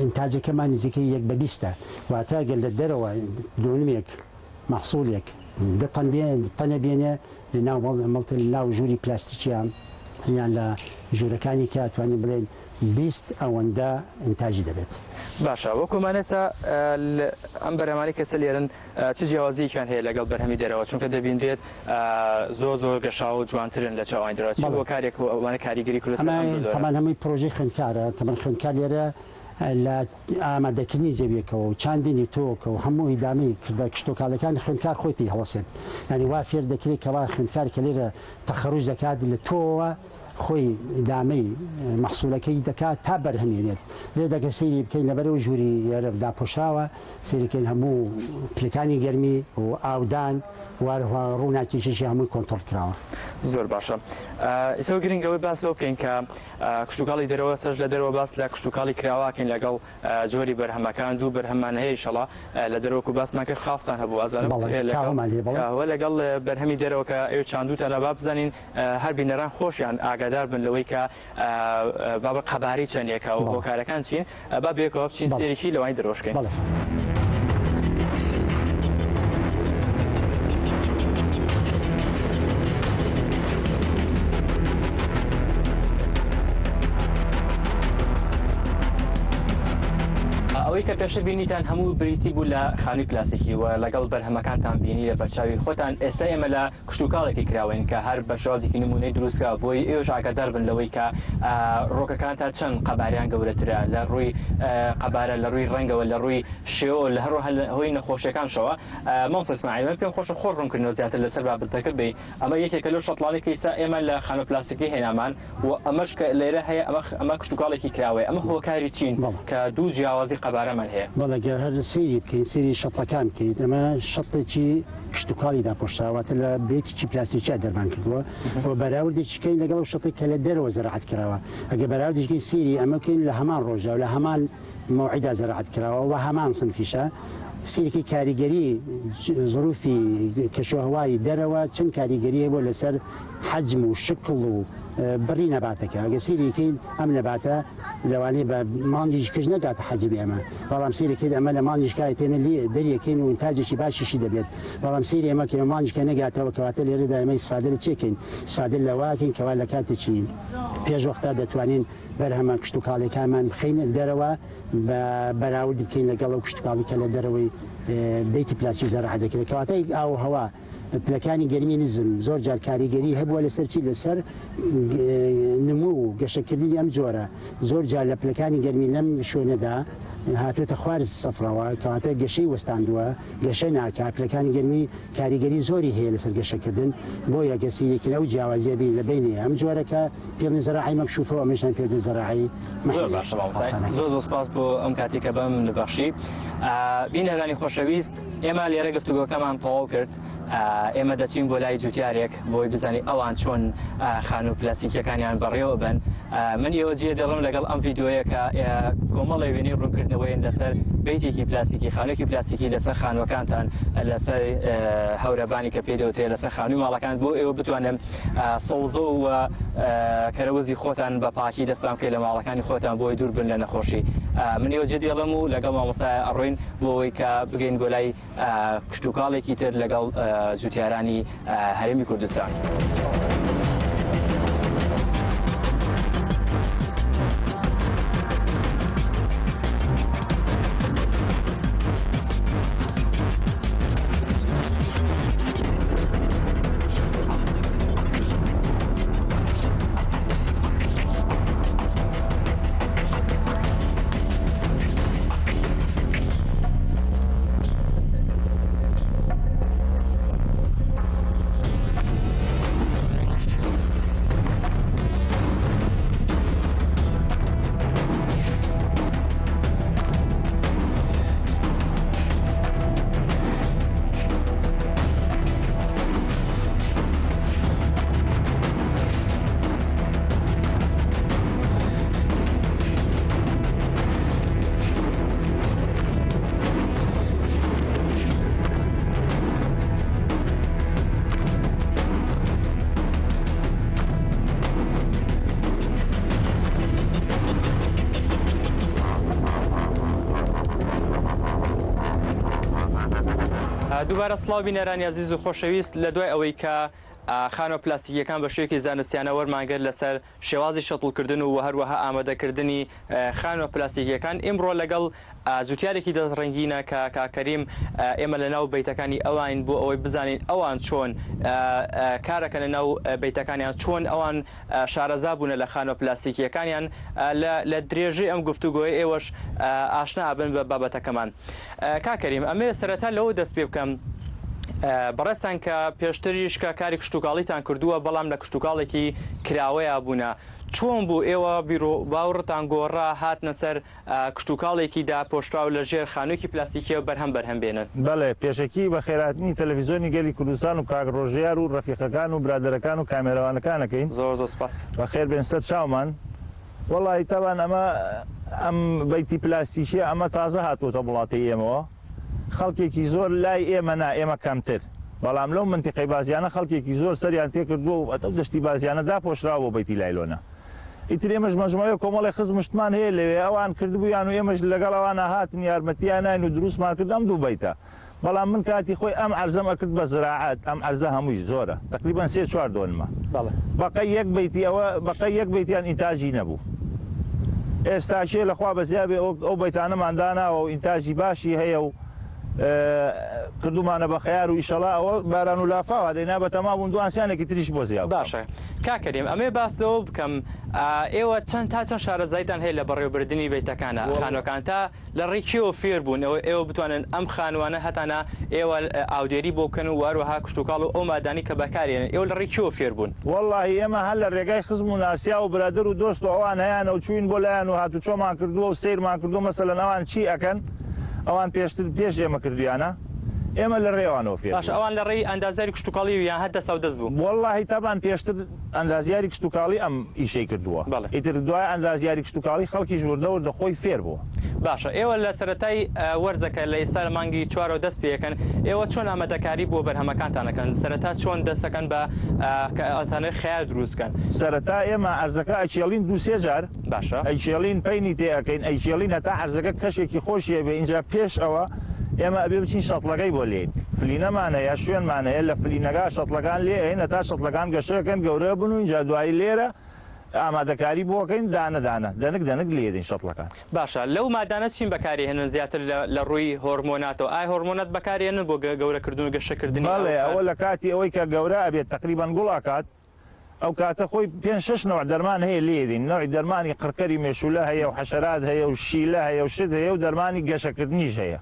ئینتاجەکەمان نزیکەی یەک بە بیستە واتە گەر لە دەرەوە دۆنمێک مەحسوولێک دە تەن بێ تەنە بێنێ لە ناو مەڵتە لە ناو ژووری پلاستیکیا یان لە ژوورەکانی کە توانین بڵێن 20 ئەوەندە ئینتاجی دەبێت. باشە وەکو مانێسا ئەم بەرهەمانەی کە سەلێرن چ جیاوازیەکیان هەیە لەگەڵ بەرهەمی دەرەوە چونکە دەبینرێت زۆر زۆر گەشاوە و جوانترن لە چاوانی دەرەوە چ هۆکارێک ئەوانە کاریگەری کردووە لەسەر ئەم دوو جۆرە؟ تەبعەن هەمووی پرۆژەی خوێندکارە تەبعەن خوێندکار لێرە لە ئامادەکردنی زەویەکەوە و چاندنی تۆوەکە و هەموو ئیدامەی کردە کشتوکاڵەکان خوێندکار خۆی پێی هەڵەسێت یانی وا فێر دەکرێت کەوا خوێندکار کە لێرە تەخەروج دەکات لە تۆوە خۆی ئیدامەی مەحسولەکەی دەکات تا بەرهەمێنێت لێ دەگە سەیری بکەین لەبەرەوە ژووری داپۆشراوە سەیرکەین هەموو پلەکانی گەرمی و ئاودان و هەروەها ڕووناکیشیشی هەمووی کۆنتۆڵ کراوە. زۆر باشە ئیسەوە گرنگە ئەوەی باس لەوە بکەین کە کشتوکاڵی دەرەوە سەرش لە دەرەوە باس لە کشتوکاڵی کراواکەین لەگەڵ جۆری بەرهەمەکان دوو بەرهەممان هەیە ئیشەڵا لە دەرەوە کو باسمان کرد خاستان هەبوو ئازانم بەڵێ کاوەمان هەیە بەڵێ کاوە لەگەڵ بەرهەمی دەرەوە کە ئێوە چاندووتانە با بزانین هەر بینەران خۆشیان ئاگادار بن لەوەی کە بابە قەبارەی چەندێکە و هۆکارەکان چین با بەیەکەوە بچین سەیرێکی لەوانی دەرەوەش بکەین. بەڵێ. ئەوەی کە پێشتر بینیتان هەموو بریتی بوو لە خانووی پلاستیکی و لەگەڵ بەرهەمەکانتان بینی لە بەرچاوی خۆتان ئێستا ئێمە لە کشتوکاڵێکی کراوەین کە هەر بە شێوازێکی نموونەی دروست کراوە بۆی ئێوەش ئاگادار بن لەوەی کە ڕۆکەکان تا چەند قەبارەیان گەورەترە لە ڕووی قەبارە لە ڕووی ڕەنگەوە لە ڕووی شێوەوە لە هەروەها لە هۆی نەخۆشیەکانشەوە مامۆستا ئیسماعیل من پێم خۆشە خۆت ڕوونکردنەوە زیاتر لەسەر بابەتەکە بەی ئەمە یەکێکە لەو شەتڵانەی کە ئیستا ئێمە لە خانووە پلاستیکی هێنامان و ئەمەش کە لێرە هەیە ئەمە ئەمە کشتوکاڵێکی کراوەیە ئەمە هۆکاری چین کە دوو جیاوازی قەبارەمان هەیە؟ بەڵێ گەر هەر سەیری بکەین سەیری شەتڵەکان بکەیت ئەمە شەتڵێکی کشتوکاڵی داپۆشراوە واتە لە بەیتێکی پلاستیکیا دەرمان کردووە و بەراوردێکی کەین لەگەڵ ئەو شەتڵی کە لە دەرەوە زەراعەت کراوە ئەگەر بەراوردیش کەین سەیری ئەمە بکەین لە هەمان ڕۆژدا و لە هەمان مەوعیدا زەراعەت کراوە و هەمان سنفیشە سەیرکی کاریگەری زروفی کەشوهەوای دەرەوە چەند کاریگەری هەبووە لەسەر حەجم و شکڵ و بڕی نەباتەکە ئەگەر سەیری کەین ئەم نەباتە لەوانەیە بە مانگیش کەش نەگاتە حەجمی ئەمە بەڵام سەیری کەین ئەمە لە مانگیش کایە ئێمە لێ دەریەکەین و ئینتاجێکی باشیشی دەبێت بەڵام سەیری ئەمە کەین مانگیش کە نەگاتەوە کەواتە لێرەدا ئێمە ئیسفادە لە چێ کەین ئیسفادە لەوە کەین کەوا لە کاتێکی پێش وەختە دەتوانین بەرهەمە کشتوکاڵیەکانمان بخەینە دەرەوە بە بەراورد بکەین لەگەڵ ئەو کشتوکاڵی کە لە دەرەوەی بەیتی پلاچی زەرع دەکرێت کەواتە ئاو و هەوا پلەکانی گەرمی نزم زۆر جار کاریگەری هەبووە لەسەر چی؟ لەسەر نموو و گەشەکردنی ئەم جۆرە. زۆر جار لە پلەکانی گەرمی لەم شوێنەدا هاتووەتە خوار سفرەوە، کەواتە گەشەی وەستاندووە، گەشە ناکات. پلەکانی گەرمی کاریگەری زۆری هەیە لەسەر گەشەکردن، بۆیە گەر سەیرێکین ئەو جیاوازییە بین لە بەینی ئەم جۆرە کە پێڵین زەراعی مەکشوفە و ئەمەشیان پێڵین زەراعی زۆر باشە مامۆستا، زۆر زۆر سپاس بۆ ئەم کاتەی کە بەم بەخشی. بینەرانی خۆشەویست، ئێمە لێرە گفتوگۆکەمان تەواو کرد، ئێمە دەچین بۆ لای جوتیارێک بۆی بزانین ئەوان چۆن خانوو پلاستیکیەکانیان بەڕێوەبەن. من ئێوە جێ دێڵم لەگەڵ ئەم ڤیدیۆیە کە کۆمەڵێ وێنەی ڕوونکردنەوەیەن لەسەر بەیتێکی پلاستیکی، خانووێکی پلاستیکی لەسەر خانووەکانتان، لەسەر هەورەبانی کە پێی دەوترێت لەسەر خانووی ماڵەکان بۆ ئێوە بتوانن سەوزە و کەرەوزی خۆتان بە پاکی دەستان بکەیت لە ماڵەکانی خۆتان بۆی دوور بن لە نەخۆشی. من ئێوە جێ دێڵم و لەگەڵ مامۆستای ئەڕۆین بۆ ئەوەی کە بگەین بۆ لای کشتوکاڵێکی تر لەگەڵ جوتیارانی هەرێمی کوردستان. دووبارە سڵاو بینەرانی ئازیز و خۆشەویست لە دوای ئەوەی کە خانوە پلاستیکیەکان بە شێوەیەکی زانستیانە وەرمانگرت لەسەر شێوازی شەتڵکردن و هەروەها ئامادەکردنی خانوە پلاستیکیەکان ئیمڕۆ لەگەڵ جوتیارێکی دەست ڕەنگینە کە کاک کەریم ئێمە لە ناو بەیتەکانی ئەوانین بۆ ئەوەی بزانین ئەوان چۆن کارەکەن لە ناو بەیتەکانیان چۆن ئەوان شارەزا بوونە لە خانوە پلاستیکیەکانیان لە درێژەی ئەم گفتوگۆیە ئێوەش ئاشنا ئەبن بە بابەتەکەمان. کاک کەریم ئەمەوێ سەرەتا لەوە دەست پێ بکەم بەڕێزتان کە پێشتریش کە کاری کشتوکاڵیتان کردووە بەڵام لە کشتوکاڵێکی کراوەیا بوونە چۆن بوو ئێوە بیروباوڕتان گۆڕا هاتنە سەر کشتوکاڵێکی داپۆشراو لە ژێر خانوویەکی پلاستیکیەوە بەرهەم بەرهەم بێنن؟ بەڵێ پێشەکی بەخێرهاتنی تەلەفیزۆنی گەلی کوردستان و کاک ڕۆژیار و ڕەفیقەکان و برادەرەکان و کامێرەوانەکان ئەکەین. زۆر زۆر سوپاس. بەخێر بێن سەر چاومان. وەڵاهی تەبان ئەمە ئەم بەیتی پلاستیکیە ئەمە تازە هاتووەتە وڵاتی ئێمەوە خەڵکێکی زۆر لای ئێمە نا ئێمە کەمتر بەڵام لەو منتیقەی بازیانە خەڵکێکی زۆر سەریان تێکردووە و ئەو دەشتی بازیانە داپۆشراوە بۆ بەیتی لایلۆنە ئیتر ئێمەش مەجموعەیە کۆمەڵێ خزم شتمان هەیە لەوێ ئەوان کردبوویان و ئێمەش لەگەڵ ئەوانە هاتن یارمەتیاناین و دروستمان کرد ئەم دوو بەیتە بەڵام من کاتی خۆی ئەم عەرزەم ئەکرد بە زراعەت ئەم عەرزە هەمووی زۆرە تەقریبەن سێ چوار دۆنمە بەڵێ. بەقەی یەک بەیتی ئەوە بەقەی یەک بەیتیان ئینتاجی نەبوو ئێستاکێ لە خوا بەزیا بێ ئەو ئەو بەیتانەمان داناوە و ئینتاجی باشی هەیە و کردومانە بە خەیار و ئیشەڵا ئەوە باران و لافاوە دەینا بەتەما بووم دوان سیانێکی تریش بۆ زیا بکەم. باشە کاک کەریم ئەمەوێ باس لەوە بکەم ئێوە چەند تا چەند شارەزاییتان هەیە لە بەڕێوەبردنی بەیتەکانە خانوەکان تا لە ڕێی کێوە فێر بوون ئەوەی ئێوە بتوانن ئەم خانووانە هەتانە ئێوە ئاودێری بۆ بکەن و هەروەها کشتوکاڵ و ئەو مادانەی کە بەکارێنن ئێوە لە ڕێی کێوە فێر بوون؟ وەڵاهی ئێمە هەر لە ڕێگای خزم و ناسیاو و برادەر و دۆست و ئەوان هەیانە و چووین بۆ لایان و هاتوچۆمان کردووە و سەیرمان کردووە مەسەلەن ئەوان چی ئەکەن ئەوان پێشتر پێش ئێمە کردوویانە ئێمە لە ڕێی ئەوانەوە فێر باشە بووین. ئەوان لە ڕێی ئەندازیاری کشتوکاڵی یان هەر دەساودەست بوو؟ وەڵاهی تەبعەن پێشتر ئەندازیاری کشتوکاڵی ئەم ئیشەی کردووە بەڵێ. ئیتر دوای ئەندازیاری کشتوکاڵی خەڵکیش وردە وردە خۆی فێر بووە. باشە ئێوە لە سەرەتای وەرزەکە لە ئیستا لە مانگی چوارەوە دەست پێ ئەکەن ئێوە چۆن ئامادەکاری بۆ بەرهەمەکانتان ئەکەن سەرەتا چۆن دەست ئەکەن بە کە ئەتانەوێ خەیار دروست کەن؟ سەرەتا ئێمە عەرزەکە ئەکێڵین دوو سێ جار باشە. ئەیکێڵین پەینی تێ ئەکەین ئەیکێڵین هەتا عەرزەکە کەشێکی خۆشی ئەبێ ئینجا پێش ئەوە ئێمە ئەبێ بچین شەتڵەکەی بۆ لێین فلینەمان هەیە شوێنمان هەیە لە فلینەکە شەتڵەکان لێ ئەیەین هەتا شەتڵەکان گەشە ئەکەن گەورە ئەبن و ئینجا دوایی لێرە ئامادەکاری بۆ ئەکەین دانە دانە دەنک دەنک لێ ئەدەین شەتڵەکان. باشە لەو مادانە چین بەکاری هێنن زیاتر لە ڕووی هۆرمۆناتەوە ئایا هۆرمۆنات بەکاری ئەنن بۆ گەورە کردن و گەشە کردنی ئەو بەڵێ ئەوە لە کاتی ئەوەی کە گەورە ئەبێت تەقریبەن گوڵ ئەکات ئەو کاتە خۆی پێنج شەش نەوع دەرمان هەیە لێی دەین، نەوعی دەرمانی قڕکەری مێشوولە هەیە و حەشەرات هەیە و شیلە هەیە و شت هەیە و دەرمانی گەشەکردنیش هەیە.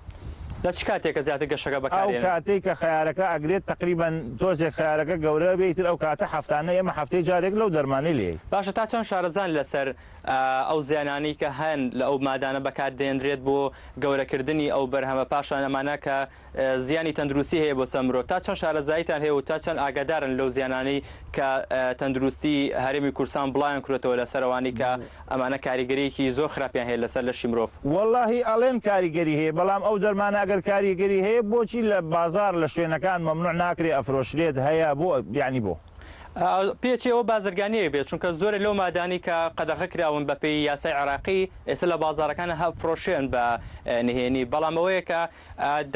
لە چ کاتێکە زیاتر گەشەکە بەکار ئەو دێنن؟ کاتەی کە خەیارەکە ئەگرێت تەقریبەن تۆزێک خەیارەکە گەورە ئەبێ ئیتر ئەو کاتە هەفتانە ئێمە هەفتەی جارێک لەو دەرمانەی لێین. باشە تا چەند شارەزان لەسەر ئەو زیانانەی کە هەن لە ئەو مادانە بەکار دێنرێت بۆ گەورەکردنی ئەو بەرهەمە پاشان ئەمانە کە زیانی تەندروستی هەیە بۆ سەر مرۆڤ تا چەند شارەزاییتان هەیە و تا چەند ئاگادارن لەو زیانانەی کە تەندروستی هەرێمی کوردستان بڵاویان کردۆتەوە لەسەر ئەوانەی کە ئەمانە کاریگەریەکی زۆر خراپیان هەیە لەسەر لەشی مرۆڤ؟ وەڵاهی ئەڵێن کاریگەری هەیە بەڵام ئەو دەرمانە ئەگەر کاریگەری هەیە بۆچی لە بازاڕ لە شوێنەکان مەمنوع ناکرێ ئەفرۆشرێت هەیە بۆ یانی بۆ؟ پێچی ئەوە بازرگانیەک بێت چونکە زۆرێک لەو مادانەی کە قەدەغە کراون بەپێی یاسای عێراقی ئێستا لە بازاڕەکان ئەفرۆشرێن بە نهێنی بەڵام ئەوەیە کە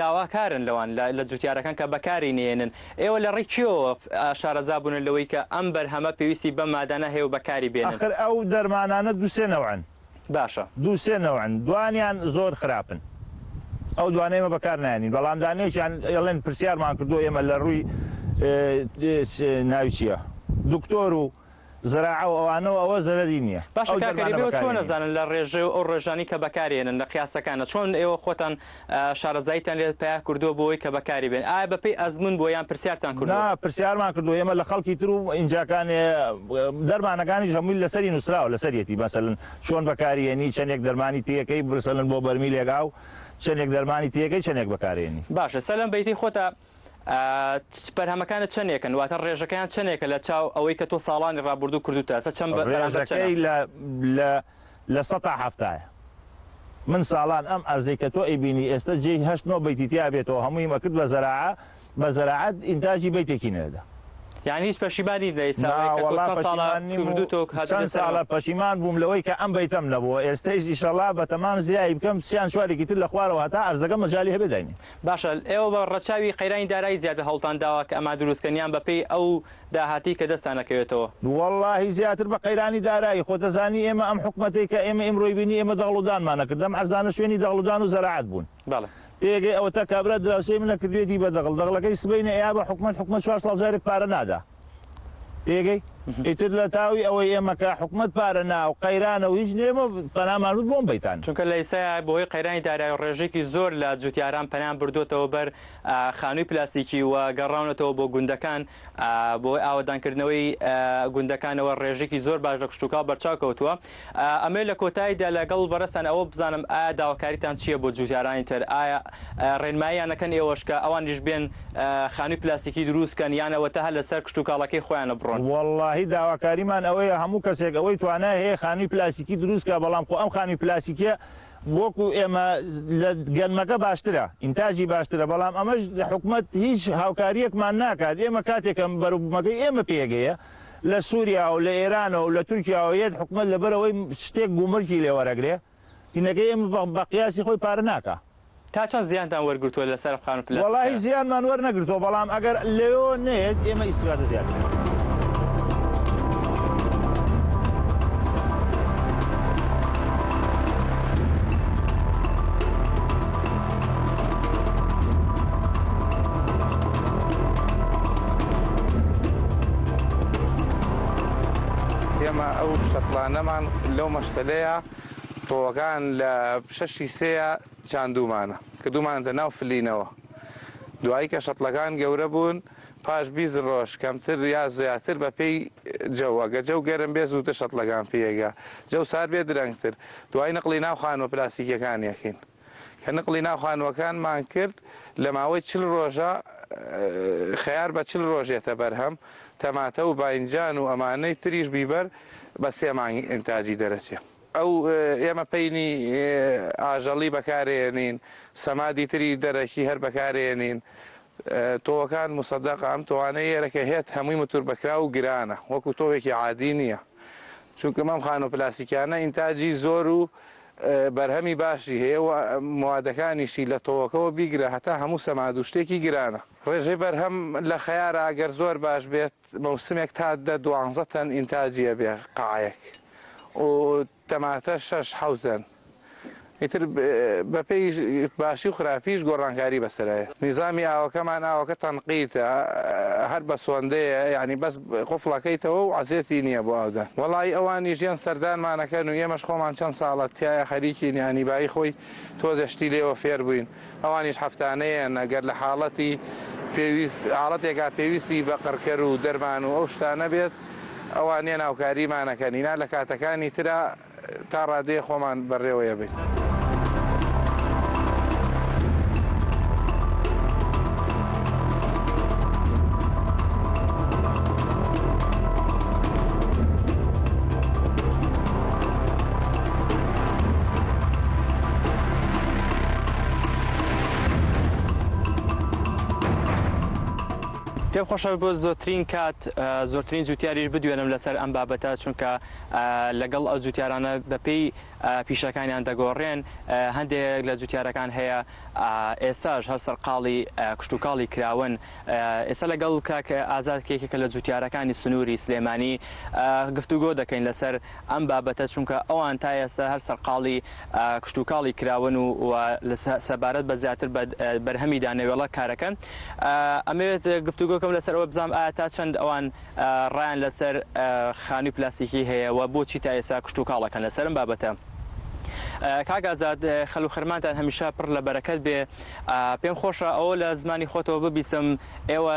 داواکارن لەوان لە جوتیارەکان کە بەکاری نێنن ئێوە لە ڕێی کێوە شارەزا بوون لەوەی کە ئەم بەرهەمە پێویستی بەم مادانە هەیە و بەکاری بێنن؟ ئەخر ئەو دەرمانانە دوو سێ نەوعن. باشە. دوو سێ نەوعن دوانیان زۆر خراپن ئەو دوانە ئێمە بەکار نایەنین بەڵام دانەیەکیان ئەڵێن پرسیارمان کردووە ئێمە لە ڕووی ناوی چییە دکتۆر و زراعە و ئەوانەوە ئەوە زەرەری نییە باشە ئەو کاک کەریم دەرمانە ئێوە چۆن بەکارێنین. ئەزانن لە ڕێژەی و ئەو ڕێژانەی کە بەکارێنن لە قیاسەکانە چۆن ئێوە خۆتان شارەزاییتان لێ پەیا کردووە بۆ ئەوەی کە بەکاری بێن ئایا بەپێی ئەزموون بووە یان پرسیارتان کردووە؟ نا پرسیارمان کردووە ئێمە لە خەڵکی تر و ئینجاکانێ دەرمانەکانیش هەمووی لەسەری نووسراوە لەسەریەتی مەسەلەن چۆن بەکاریێنی چەندێک دەرمانی تێکەی مەسەلەن بۆ بەرمیلێک ئاو چەندێک دەرمانی تێکەی چەندێک بەکارێنی. باشە سەلەم بەیتەی خۆتە بەرهەمەکانت چەندێکن واتە ڕێژەکەیان چەندێکە لە چاو ئەوەی کە تۆ ساڵانی ڕابردوو کردوتە ئێستا چەند بەرامبەر چەنە؟ ڕێژەکەی لە لە لە سەتا حەفتایە. من ساڵان ئەم ئەرزەی کە تۆ ئەیبینی ئێستە جێی هەشت نۆ بەیتی تیا بێتەوە هەموویم ئەکرد بە زەراعە، بە زەراعەت ئینتاجی بەیتێکی نەدەدا. یانی هیچ پەشیمان نیت لە ئیستا نا ئەوەی کە تۆ وەڵا چەند ساڵە پەشیمان نیم و کردووتە و هاتووتە چەند سەرەوە؟ ساڵە پەشیمان بووم لەوەی کە ئەم بەیتەم نەبووە ئێستەیش ئیشەڵا بەتەمام زیایی بکەم سیان چوارێکی تر لە خوارەوە هەتا عەرزەکە مەجالی هەبێ داینێم. باشە ئێوە بە ڕەچاوی قەیرانی دارایی زیاتر هەوڵتان داوە کە ئەمان دروست کەن یان بەپێی ئەو داهاتەی کە دەستتان ئەکەوێتەوە؟ وەڵاهی زیاتر بە قەیرانی دارایی، خۆ دەزانی ئێمە ئەم حکومەتەی کە ئێمە ئیمرۆی بینی ئێمە دەغڵ و دانمان ئەکرد ئەم عەرزانە شوێنی دەغڵ و دان و زەراعەت بوون. بەڵێ. تێگەی ئەوەتا کابرا دراوسێی منە کردویەتی بە دەغڵ دەغڵەکەی سبەینێ ئەیا بە حکومەت حکومەت چوار ساڵ جارێک پارە نادا تێگەی ئیتر لە تاوی ئەوەی ئێمە کە حکومەت پارە نا و قەیرانە و هیچ نیە ئێمە پەنامان برد بۆم بەیتان. چونکە لە ئیستایا بەهۆی قەیرانی دارایی ڕێژەیەکی زۆر لە جوتیاران پەنایان بردۆتەوە بەر خانووی پلاستیکی و گەڕاونەتەوە بۆ گوندەکان بەهۆی ئاوەدانکردنەوەی گوندەکانەوە ڕێژەیەکی زۆر باش لە کشتوکاڵ بەرچاو کەوتووە. ئەمەوێت لە کۆتاییدا لەگەڵ بەڕێزتان ئەوە بزانم ئایا داواکاریتان چییە بۆ جوتیارانی تر؟ ئایا ڕێنماییان ئەکەن ئێوەش کە ئەوانیش بێن خانووی پلاستیکی دروست کەن یان ئەوەتا هەر لەسەر کشتوکاڵەکەی خۆیانە بڕۆن؟ وەڵاهی داواکاریمان ئەوەیە هەموو کەسێک ئەوەی توانای هەیە خانووی پلاستیکی دروست کا بەڵام خۆ ئەم خانووی پلاستیکیە وەکو ئێمە لە گەنمەکە باشترە ئینتاجی باشترە بەڵام ئەمەش حکومەت هیچ هاوکاریەکمان ناکات ئێمە کاتێکە بەروبومەکەی ئێمە پێگەیە لە سوریا و لە ئێرانەوە و لە تورکیاوە یەت حکومەت لەبەرئەوەی شتێک گومرکی لێ وەرەگرێ هینەکەی ئێمە بە قیاسی خۆی پارە ناکا. تا چەند زیانتان وەرگرتووە لەسەر ئەم خانوو پلاستیکانە؟ وەڵاهی زیانمان وەرنەگرتووە بەڵام ئەگەر لەوێوە نەیەت ئێمە ئیستیفادە زیاتر ئەکەین. ئێمە ئەو شەتڵانەمان لەو مەشتەلەیە تۆوەکان لە شەشی سێیە چاندوومانە کردوومانەتە ناو فلینەوە دوایی کە شەتڵەکان گەورە بوون پاش 20 ڕۆژ کەمتر یا زیاتر بە پێی جەو ئەگە جەو گەرم بێ زووتر شەتڵەکان پێگا جەو سار بێ درەنگتر دوای نقڵی ناو خانووە پلاستیکیەکان یەکەین کە نقڵی ناو خانووەکانمان کرد لە ماوەی 40 ڕۆژە خەیار بە 40 ڕۆژ یەتە بەرهەم، تەماتە و باینجان و ئەمانەی تریش بیبەر بە سێ مانگ ئینتاجی دەرەچێ. ئەو ئێمە پەینی ئاژەڵی بەکارێنین، سەمادی تری دەرەکی هەر بەکارێنین، تۆوەکان موسەدەقە، ئەم تۆوانەی ئێرە کە هێت هەمووی متوربەکراو و گرانە، وەکو تۆوێکی عادی نییە، چونکە ئەم خانووە پلاستیکیانە ئینتاجی زۆر و بەرهەمی باشی هەیە و موادەکانیشی لە تۆوەکەوە بیگرە هەتا هەموو سەماد و شتێکی گرانە. ڕێژەی بەرهەم لە خەیارا گەر زۆر باش بێت مەوسمێک تا دە دوانزە تەن ئینتاجی ئەبێ قەعەیەک و تەماتە شەش حەوت تەن ئیتر بەپێی باشی و خراپیش گۆڕانکاری بەسەرایە. نیزامی ئاوەکەمان ئاوەکە تەنقیتە هەر بە سۆندەیە یانی بەس قفڵەکەیتەوە و عەزێتی نیە بۆ ئاودان. وەڵایی ئەوانیش یەن سەردانمان ئەکەن و ئێمەش خۆمان چەند ساڵە تیایا خەریکین یانی بایی خۆی تۆزێ شتی لێوە فێر بووین ئەوانیش هەفتانە یەن ئەگەر لە حاڵەتی پێویست حاڵەتێکا پێویستی بە قڕکەر و دەرمان و ئەو شتانە بێت ئەوان یەن هاوکاریمان ئەکەن ئینا لە کاتەکانی ترا تا ڕادەیە خۆمان بەڕێوەیە بین. پێم خۆشە بۆ زۆرترین کات زۆرترین جوتیاریش بدوێنم لەسەر ئەم بابەتە چونکە لەگەڵ ئەو جوتیارانە بەپێی پیشەکانیان دەگۆڕێن، هەندێک لە جوتیارەکان هەیە ئێستاش هەر سەرقاڵی کشتوکاڵی کراون، ئێستا لەگەڵ کاک ئازاد کە یەکێکە لە جوتیارەکانی سنووری سلێمانی گفتوگۆ دەکەین لەسەر ئەم بابەتە، چونکە ئەوان تا ئێستا هەر سەرقاڵی کشتوکاڵی کراون و سەبارەت بە زیاتر بە بەرهەمی دانەوێڵە کارەکەن. ئەمەوێت گفتوگۆکەم لەسەر ئەوە بزانم ئایا تا چەند ئەوان ڕایان لەسەر خانووی پلاستیکی هەیە و بۆچی تا ئێستا کشتوکاڵ ئەکەن لەسەر ئەم بابەتە؟ کاک ئازاد خەل و خەرمانتان هەمیشە پڕ لە بەرەکەت بێ پێم خۆشە ئەوە لە زمانی خۆتەوە ببیسم ئێوە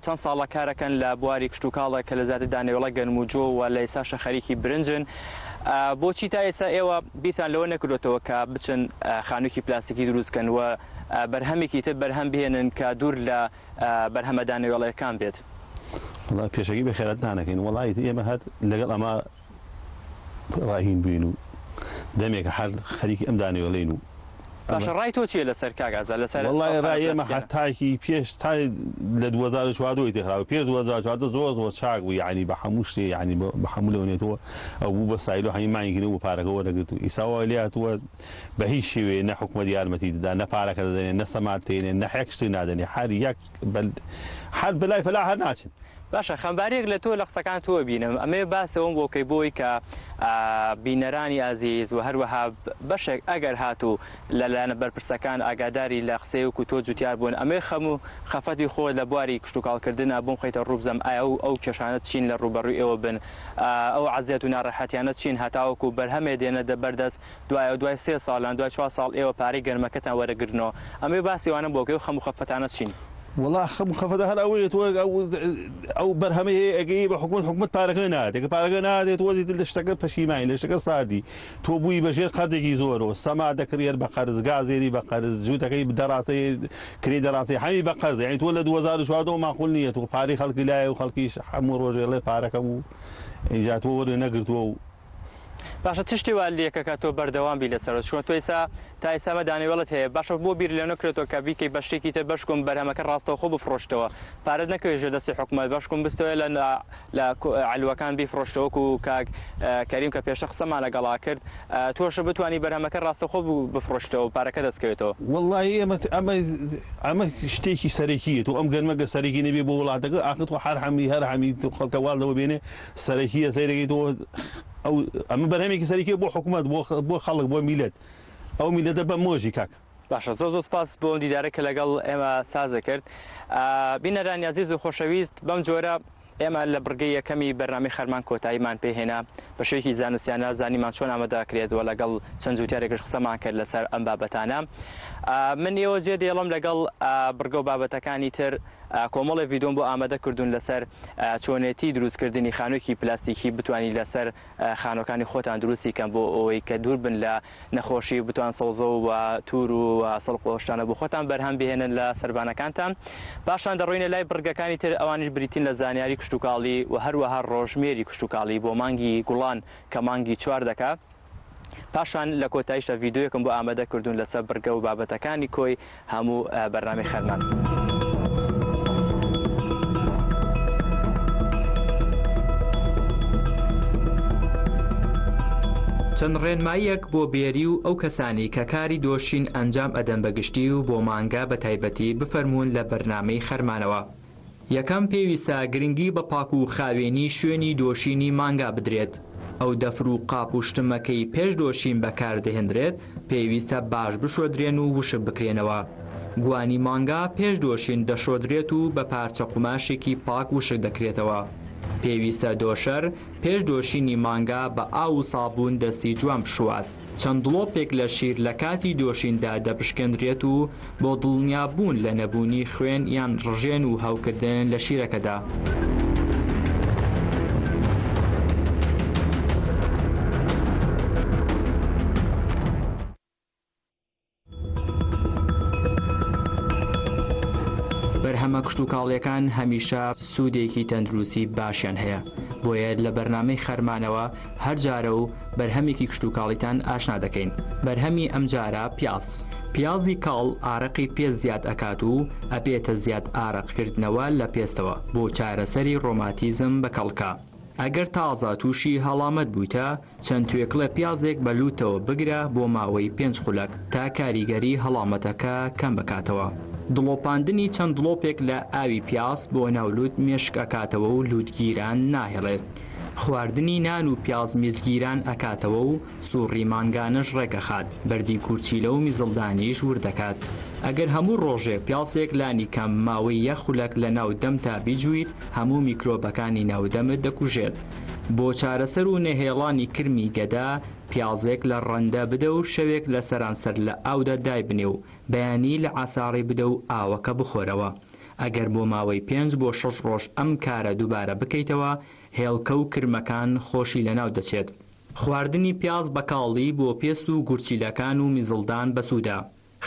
چەند ساڵە کارەکەن لە بواری کشتوکاڵە کە لە زیاتر دانەوێڵە گەنم و جۆ و لە ئێستاشە خەریکی برنجن بۆچی تا ئێستا ئێوە بیرتان لەوە نەکردۆتەوە کە بچن خانوویەکی پلاستیکی دروست کەن و بەرهەمێکی تر بەرهەم بهێنن کە دوور لە بەرهەمە دانەوێڵەکان بێت. وەڵا پێشەکی بەخێراتتان ئەکەین. وەڵا ئیتر ئێمە هەر لەگەڵ ئەمە ڕاهین بووین و دەمێکە هەر خەریکی ئەم دانەوێڵەین و. باشە ڕای تۆ چیە لەسەر کاک ئازاد لەسەر ئەو وەڵای خانە ڕای ئێمە پلاستیکیانە؟ حەتاکی پێش تا لە 2014 ی تێخراوە پێش 2014 زۆر زۆر چاک بوو یەعنی بە هەموو شتێ یەعنی بە هەموو لەونێتەوە ئەو بوو بە سایلۆ هەمی مانگێکی نەبوو پارەکە وەرەگرت و ئیسا وای لێهاتووە بە هیچ شێوەیە نە حکومەت یارمەتی دەدا نە پارەکە دەدەنێ نە سەماد تێنێ نە حەک شتێک نادەنێ هەر یەک بە هەر بەلای فەلاح هەر ناچن. باشە خەمباریەک لە تۆ لە قسەکان تۆ بینم ئەمەوێ باس ئەوەم بۆ کەی بۆی کە بینەرانی ئازیز و هەروەها بەشێک ئەگەر هاتوو لە لایەنە بەرپرسەکان ئاگاداری لە قسەی وەکو تۆ جوتیار بوون ئەمەوێ خەم و خەفەتی خۆت لە بواری کشتوکاڵ کردنا بۆم خەیتە ڕوو بزانم ئایا ئەو ئەو کێشانە چین لە ڕووبەڕووی ئێوە بن ئەو عەزیەت و ناڕەحەتیانە چین هەتاوەکو بەرهەمێ دێنە بەردەست دوای دوای سێ ساڵ یان دوای چوار ساڵ ئێوە پارەی گەنمەکەتان وەرەگرنەوە ئەمەوێ باسی ئەوانەم بۆ بکەی ئەو خەم و خەفەتانە چین؟ وەڵا خەم و خەفەتە هەر ئەوەیە تۆ ئەو بەرهەمەی هەیە ئەگەی بە حکومەت حکومەت پارەکە نادێت کە پارەکە نادێت تۆ لە شتەکە پەشیمانی لە شتەکە ساردی تۆ بووی بە ژێر قەرزێکی زۆرەوە سەما دەکڕی هەر بە قەرز گازێنی بە قەرز جووتەکەی دەڕاتەی کرێی دەڕاتەی هەمی بە قەرز یعنی تۆ لە 2014 ماقول نییە تۆ پارەی خەڵکی لایە و خەڵکیش هەموو ڕۆژێ ڵێ پارەکەم و ئینجا تۆ وەرە نەگرتووە و باشە چ شتێ وا لێکە کە تۆ بەردەوام بی لەسەرەوە چونکە تۆ ئیسا تا ئیسا مە دانەوێڵت هەیە باشە بۆ بیر لێ نەکرێتەوە کە بیکەی بە شتێکی تر بەشکم بەرهەمەکە ڕاستەوخۆ بفڕۆشتەوە پارەت نەکەوێ ژێر دەستی حکومەت بەشکم بتەوێ لە لە عەلوەکان بیفڕۆشتەوە وەکو کاک کەریم کە پێشتر قسەمان لەگەڵا کرد تۆش بتوانی بەرهەمەکە ڕاستەوخۆ بفڕۆشتەوە پارەکە دەست کەوێتەوە. وەڵاهی ئێمە ئەمە ئەمە شتێکی سەرەکیە تۆ ئەم گەنمە گەر سەرەکی نەبێ بۆ وڵاتەکە ئاخر تۆ هەر هەمی هەر هەمی خەڵکە واز لەوە بێنێ سەرەکیە سەیرەکەی تۆ ئەو ئەمە بەرهەمێکی سەرەکیە بۆ حکومەت بۆ بۆ خەڵک بۆ میلەت ئەو میلەتە بە مۆژی کاک. باشە زۆر زۆر سپاس بۆ ئەم دیدارە کە لەگەڵ ئێمە سازت کرد بینەرانی ئازیز و خۆشەویست بەم جۆرە ئێمە لە بڕگەی یەکەمی بەرنامەی خەرمان کۆتاییمان پێهێنا بە شێوەیەکی زانستیانە زانیمان چۆن ئامادە کرێت و لەگەڵ چەند جوتیارێکش قسەمان کرد لەسەر ئەم بابەتانە من ئێوە جێ دێڵم لەگەڵ بڕگە و بابەتەکانی تر کۆمەڵێ ڤیدۆم بۆ ئامادە کردوون لەسەر چۆنێتی دروست کردنی خانووێکی پلاستیکی بتوانی لەسەر خانوەکانی خۆتان دروستی کەن بۆ ئەوەی کە دوور بن لە نەخۆشی و بتوان سەوزە و تور و سەڵق و شتانە بۆ خۆتان بەرهەم بهێنن لە سەربانەکانتان پاشان دەڕۆینە لای بڕگەکانی تر ئەوانیش بریتین لە زانیاری کشتوکاڵی و هەروەها ڕۆژمێری کشتوکاڵی بۆ مانگی گوڵان کە مانگی چوار دەکا پاشان لە کۆتاییشدا ڤیدیۆیەکم بۆ ئامادە کردوون لەسەر بڕگە و بابەتەکانی کۆی هەموو بەرنامەی خەرمان. چەند ڕێنماییەک بۆ بێری و ئەو کەسانەی کە کاری دۆشین ئەنجام ئەدەن بە گشتی و بۆ مانگا بە تایبەتی بفەرموون لە بەرنامەی خەرمانەوە. یەکەم پێویستە گرنگی بە پاک و خاوێنی شوێنی دۆشینی مانگا بدرێت، ئەو دەفر و قاپ و شتمەکەی پێش دۆشین بەکاردەهێنرێت پێویستە باش بشۆدرێن و وشک بکرێنەوە. گوانی مانگا پێش دۆشین دەشۆدرێت و بە پارچە قوماشێکی پاک وشک دەکرێتەوە. پێویستە دۆشەر پێش دۆشینی مانگا بە ئاو و سابوون دەستی جوان بشوات. چەند دڵۆپێک لە شیر لە کاتی دۆشیندا دەپشکێندرێت و بۆ دڵنیابوون لە نەبوونی خوێن یان ڕژێن و هەوکردن لە شیرەکەدا. بەرهەمە کشتوکاڵیەکان هەمیشە سوودێکی تەندروستی باشیان هەیە، بۆیە لە بەرنامەی خەرمانەوە هەر جارە و بەرهەمێکی کشتوکاڵیتان ئاشنا دەکەین. بەرهەمی ئەمجارە پیاز. پیازی کاڵ ئارەقی پێست زیاد ئەکات و ئەبێتە زیاد ئارەق کردنەوە لە پێستەوە، بۆ چارەسەری ڕۆماتیزم بەکەڵکە. ئەگەر تازە تووشی هەڵامەت بوویتە، چەند توێکڵە پیازێک بە لووتەوە بگرە بۆ ماوەی پێنج خولەک تا کاریگەری هەڵامەتەکە کەم بکاتەوە. دڵۆپاندنی چەند دڵۆپێک لە ئاوی پیاز بۆ ناو لووت مێشک ئەکاتەوە و لووتگیران ناهێڵێت. خواردنی نان و پیاز میزگیران ئەکاتەوە و سوڕی مانگانەش ڕێک ئەخات، بەردی گورچیلە و میزڵدانیش ورد دەکات. ئەگەر هەموو ڕۆژێ پیازێک لانی کەم ماوەی یەک خولەک لە ناو دەمتا بیجویت هەموو میکرۆبەکانی ناو دەمت دەکوژێت. بۆ چارەسەر و نەهێڵانی کرمی گەدە، پیازێک لە ڕەندە بدە و شەوێک لە سەرانسەر لە ئاودا دایبنێ و بەیانی لە عەساڕی بدە و ئاوەکە بخۆرەوە. ئەگەر بۆ ماوەی پێنج بۆ شەش ڕۆژ ئەم کارە دووبارە بکەیتەوە، هێڵکە و کرمەکان خۆشی لەناو دەچێت. خواردنی پیاز بە کاڵی بۆ پێست و گورچیلەکان و میزڵدان بەسوودە.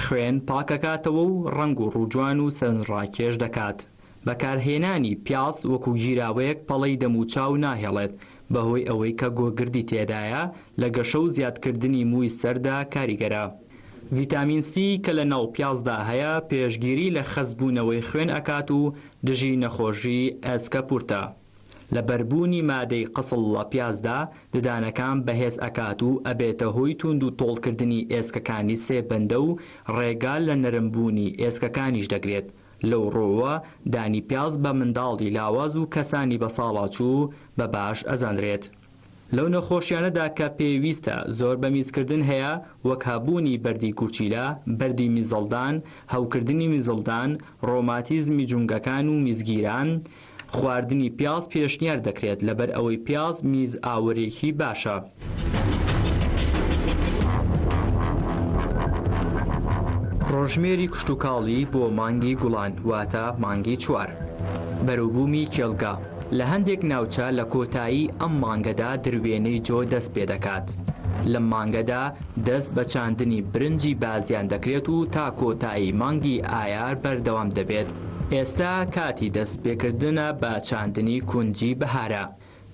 خوێن پاکەکاتەوە و ڕەنگ و ڕوو جوان و سەرنجڕاکێش دەکات. بەکارهێنانی پیاز وەکو گیراوەیەک پەڵەی دەموچاو ناهێڵێت، بەهۆی ئەوەی کە گۆگردی تێدایە لە گەشە و زیادکردنی مووی سەردا کاریگەرە. ڤیتامین سی کە لە ناو پیازدا هەیە پێشگیری لە خەستبوونەوەی خوێن ئەکات و دژی نەخۆشی ئێسکەپورتە. لە بەربوونی مادەی قسڵ لە پیازدا ددانەکان بەهێز ئەکات و ئەبێتە هۆی توند و تۆڵکردنی ئێسکەکانی سێبەندە و ڕێگا لە نەرم بوونی ئێسکەکانیش دەگرێت، لەو ڕووەوە دانی پیاز بە منداڵی لاواز و کەسانی بەساڵاچوو بە باش ئەزانرێت. لەو نەخۆشیانەدا کە پێویستە زۆر بە میزکردن هەیە وەک هەبوونی بەردی گورچیلە، بەردی میزەڵدان، هەوکردنی میزڵدان، ڕۆماتیزمی جومگەکان و میزگیران، خواردنی پیاز پێشنیار دەکرێت لەبەر ئەوەی پیاز میز ئاوەرێکی باشە. ڕۆژمێری کشتوکاڵی بۆ مانگی گوڵان واتە مانگی چوار. بەروبوومی کێڵگە، لە هەندێک ناوچە لە کۆتایی ئەم مانگەدا دروێنەی جۆ دەست پێدەکات. لەم مانگەدا دەست بە چاندنی برنجی بازیان دەکرێت و تا کۆتایی مانگی ئایار بەردەوام دەبێت. ئێستا کاتی دەستپێکردنە بە چاندنی کونجی بەهارە.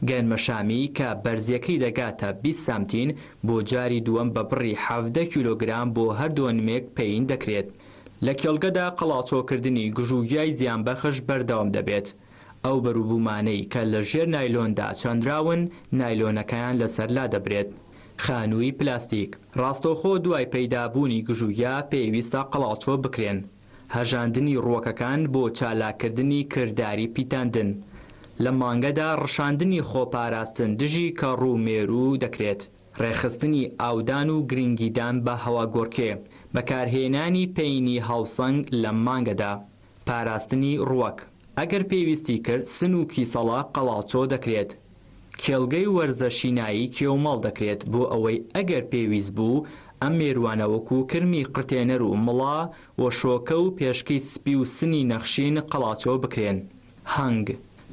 گەنمەشامی کە بەرزیەکەی دەگاتە 20 سانتین بۆ جاری دووەم بە بڕی 17 کیلۆگرام بۆ هەر دۆنمێک پەین دەکرێت. لە کێڵگەدا قەڵاچۆکردنی گژوگیای زیانبەخش بەردەوام دەبێت. ئەو بەروبوومانەی کە لە ژێر نایلۆندا چەندراون، نایلۆنەکەیان لەسەر لادەبرێت. خانووی پلاستیک، ڕاستەوخۆ دوای پەیدابوونی گژوگیا پێویستە قەڵاچۆ بکرێن. هەژاندنی ڕووەکەکان بۆ چالاککردنی کرداری پیتاندن. لەم مانگەدا ڕشاندنی خۆپاراستن دژی کەڕوو و مێروو دەکرێت. ڕێکخستنی ئاودان و گرنگیدان بە هەواگۆڕکێ. بەکارهێنانی پەینی هاوسەنگ لەم مانگەدا. پاراستنی ڕووەک. ئەگەر پێویستی کرد سن و کیسەڵە قەڵاچۆ دەکرێت. کێڵگەی وەرزە شینایی کێوماڵ دەکرێت بۆ ئەوەی ئەگەر پێویست بوو ئەم مێرووانە وەکو کرمی قرتێنەر و مڵا و شۆکە و پێشکەی سپی و سنی نەخشین قەڵاچۆ بکرێن. هەنگ،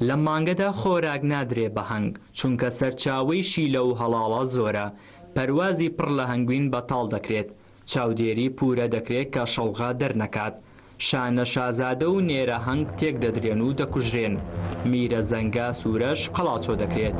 لەم مانگەدا خۆراک نادرێ بە هەنگ، چونکە سەرچاوەی شیلە و هەڵاڵە زۆرە، پەروازی پڕ لە هەنگوین بەتاڵ دەکرێت، چاودێری پورە دەکرێت کە شەڵغە دەرنەکات. شانە شازادە و نێرە هەنگ تێک دەدرێن و دەکوژرێن. میرە زەنگە سوورەش قەڵاچۆ دەکرێت.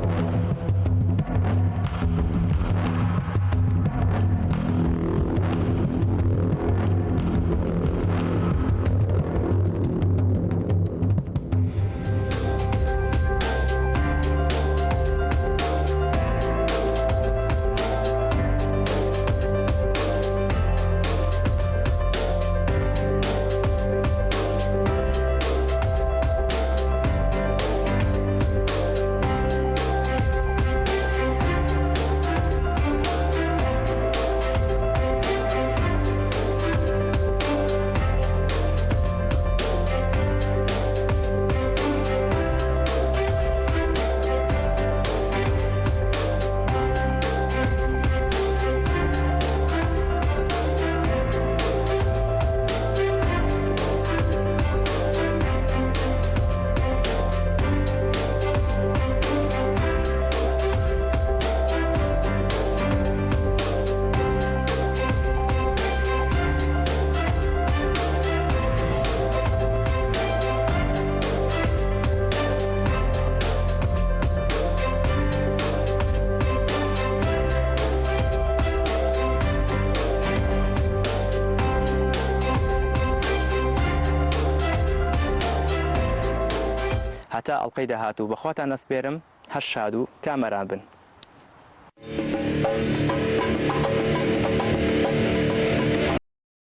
هەتا ئەڵقەی داهاتوو بەخواتان ئەسپێرم هەر شاد و کامەران بن.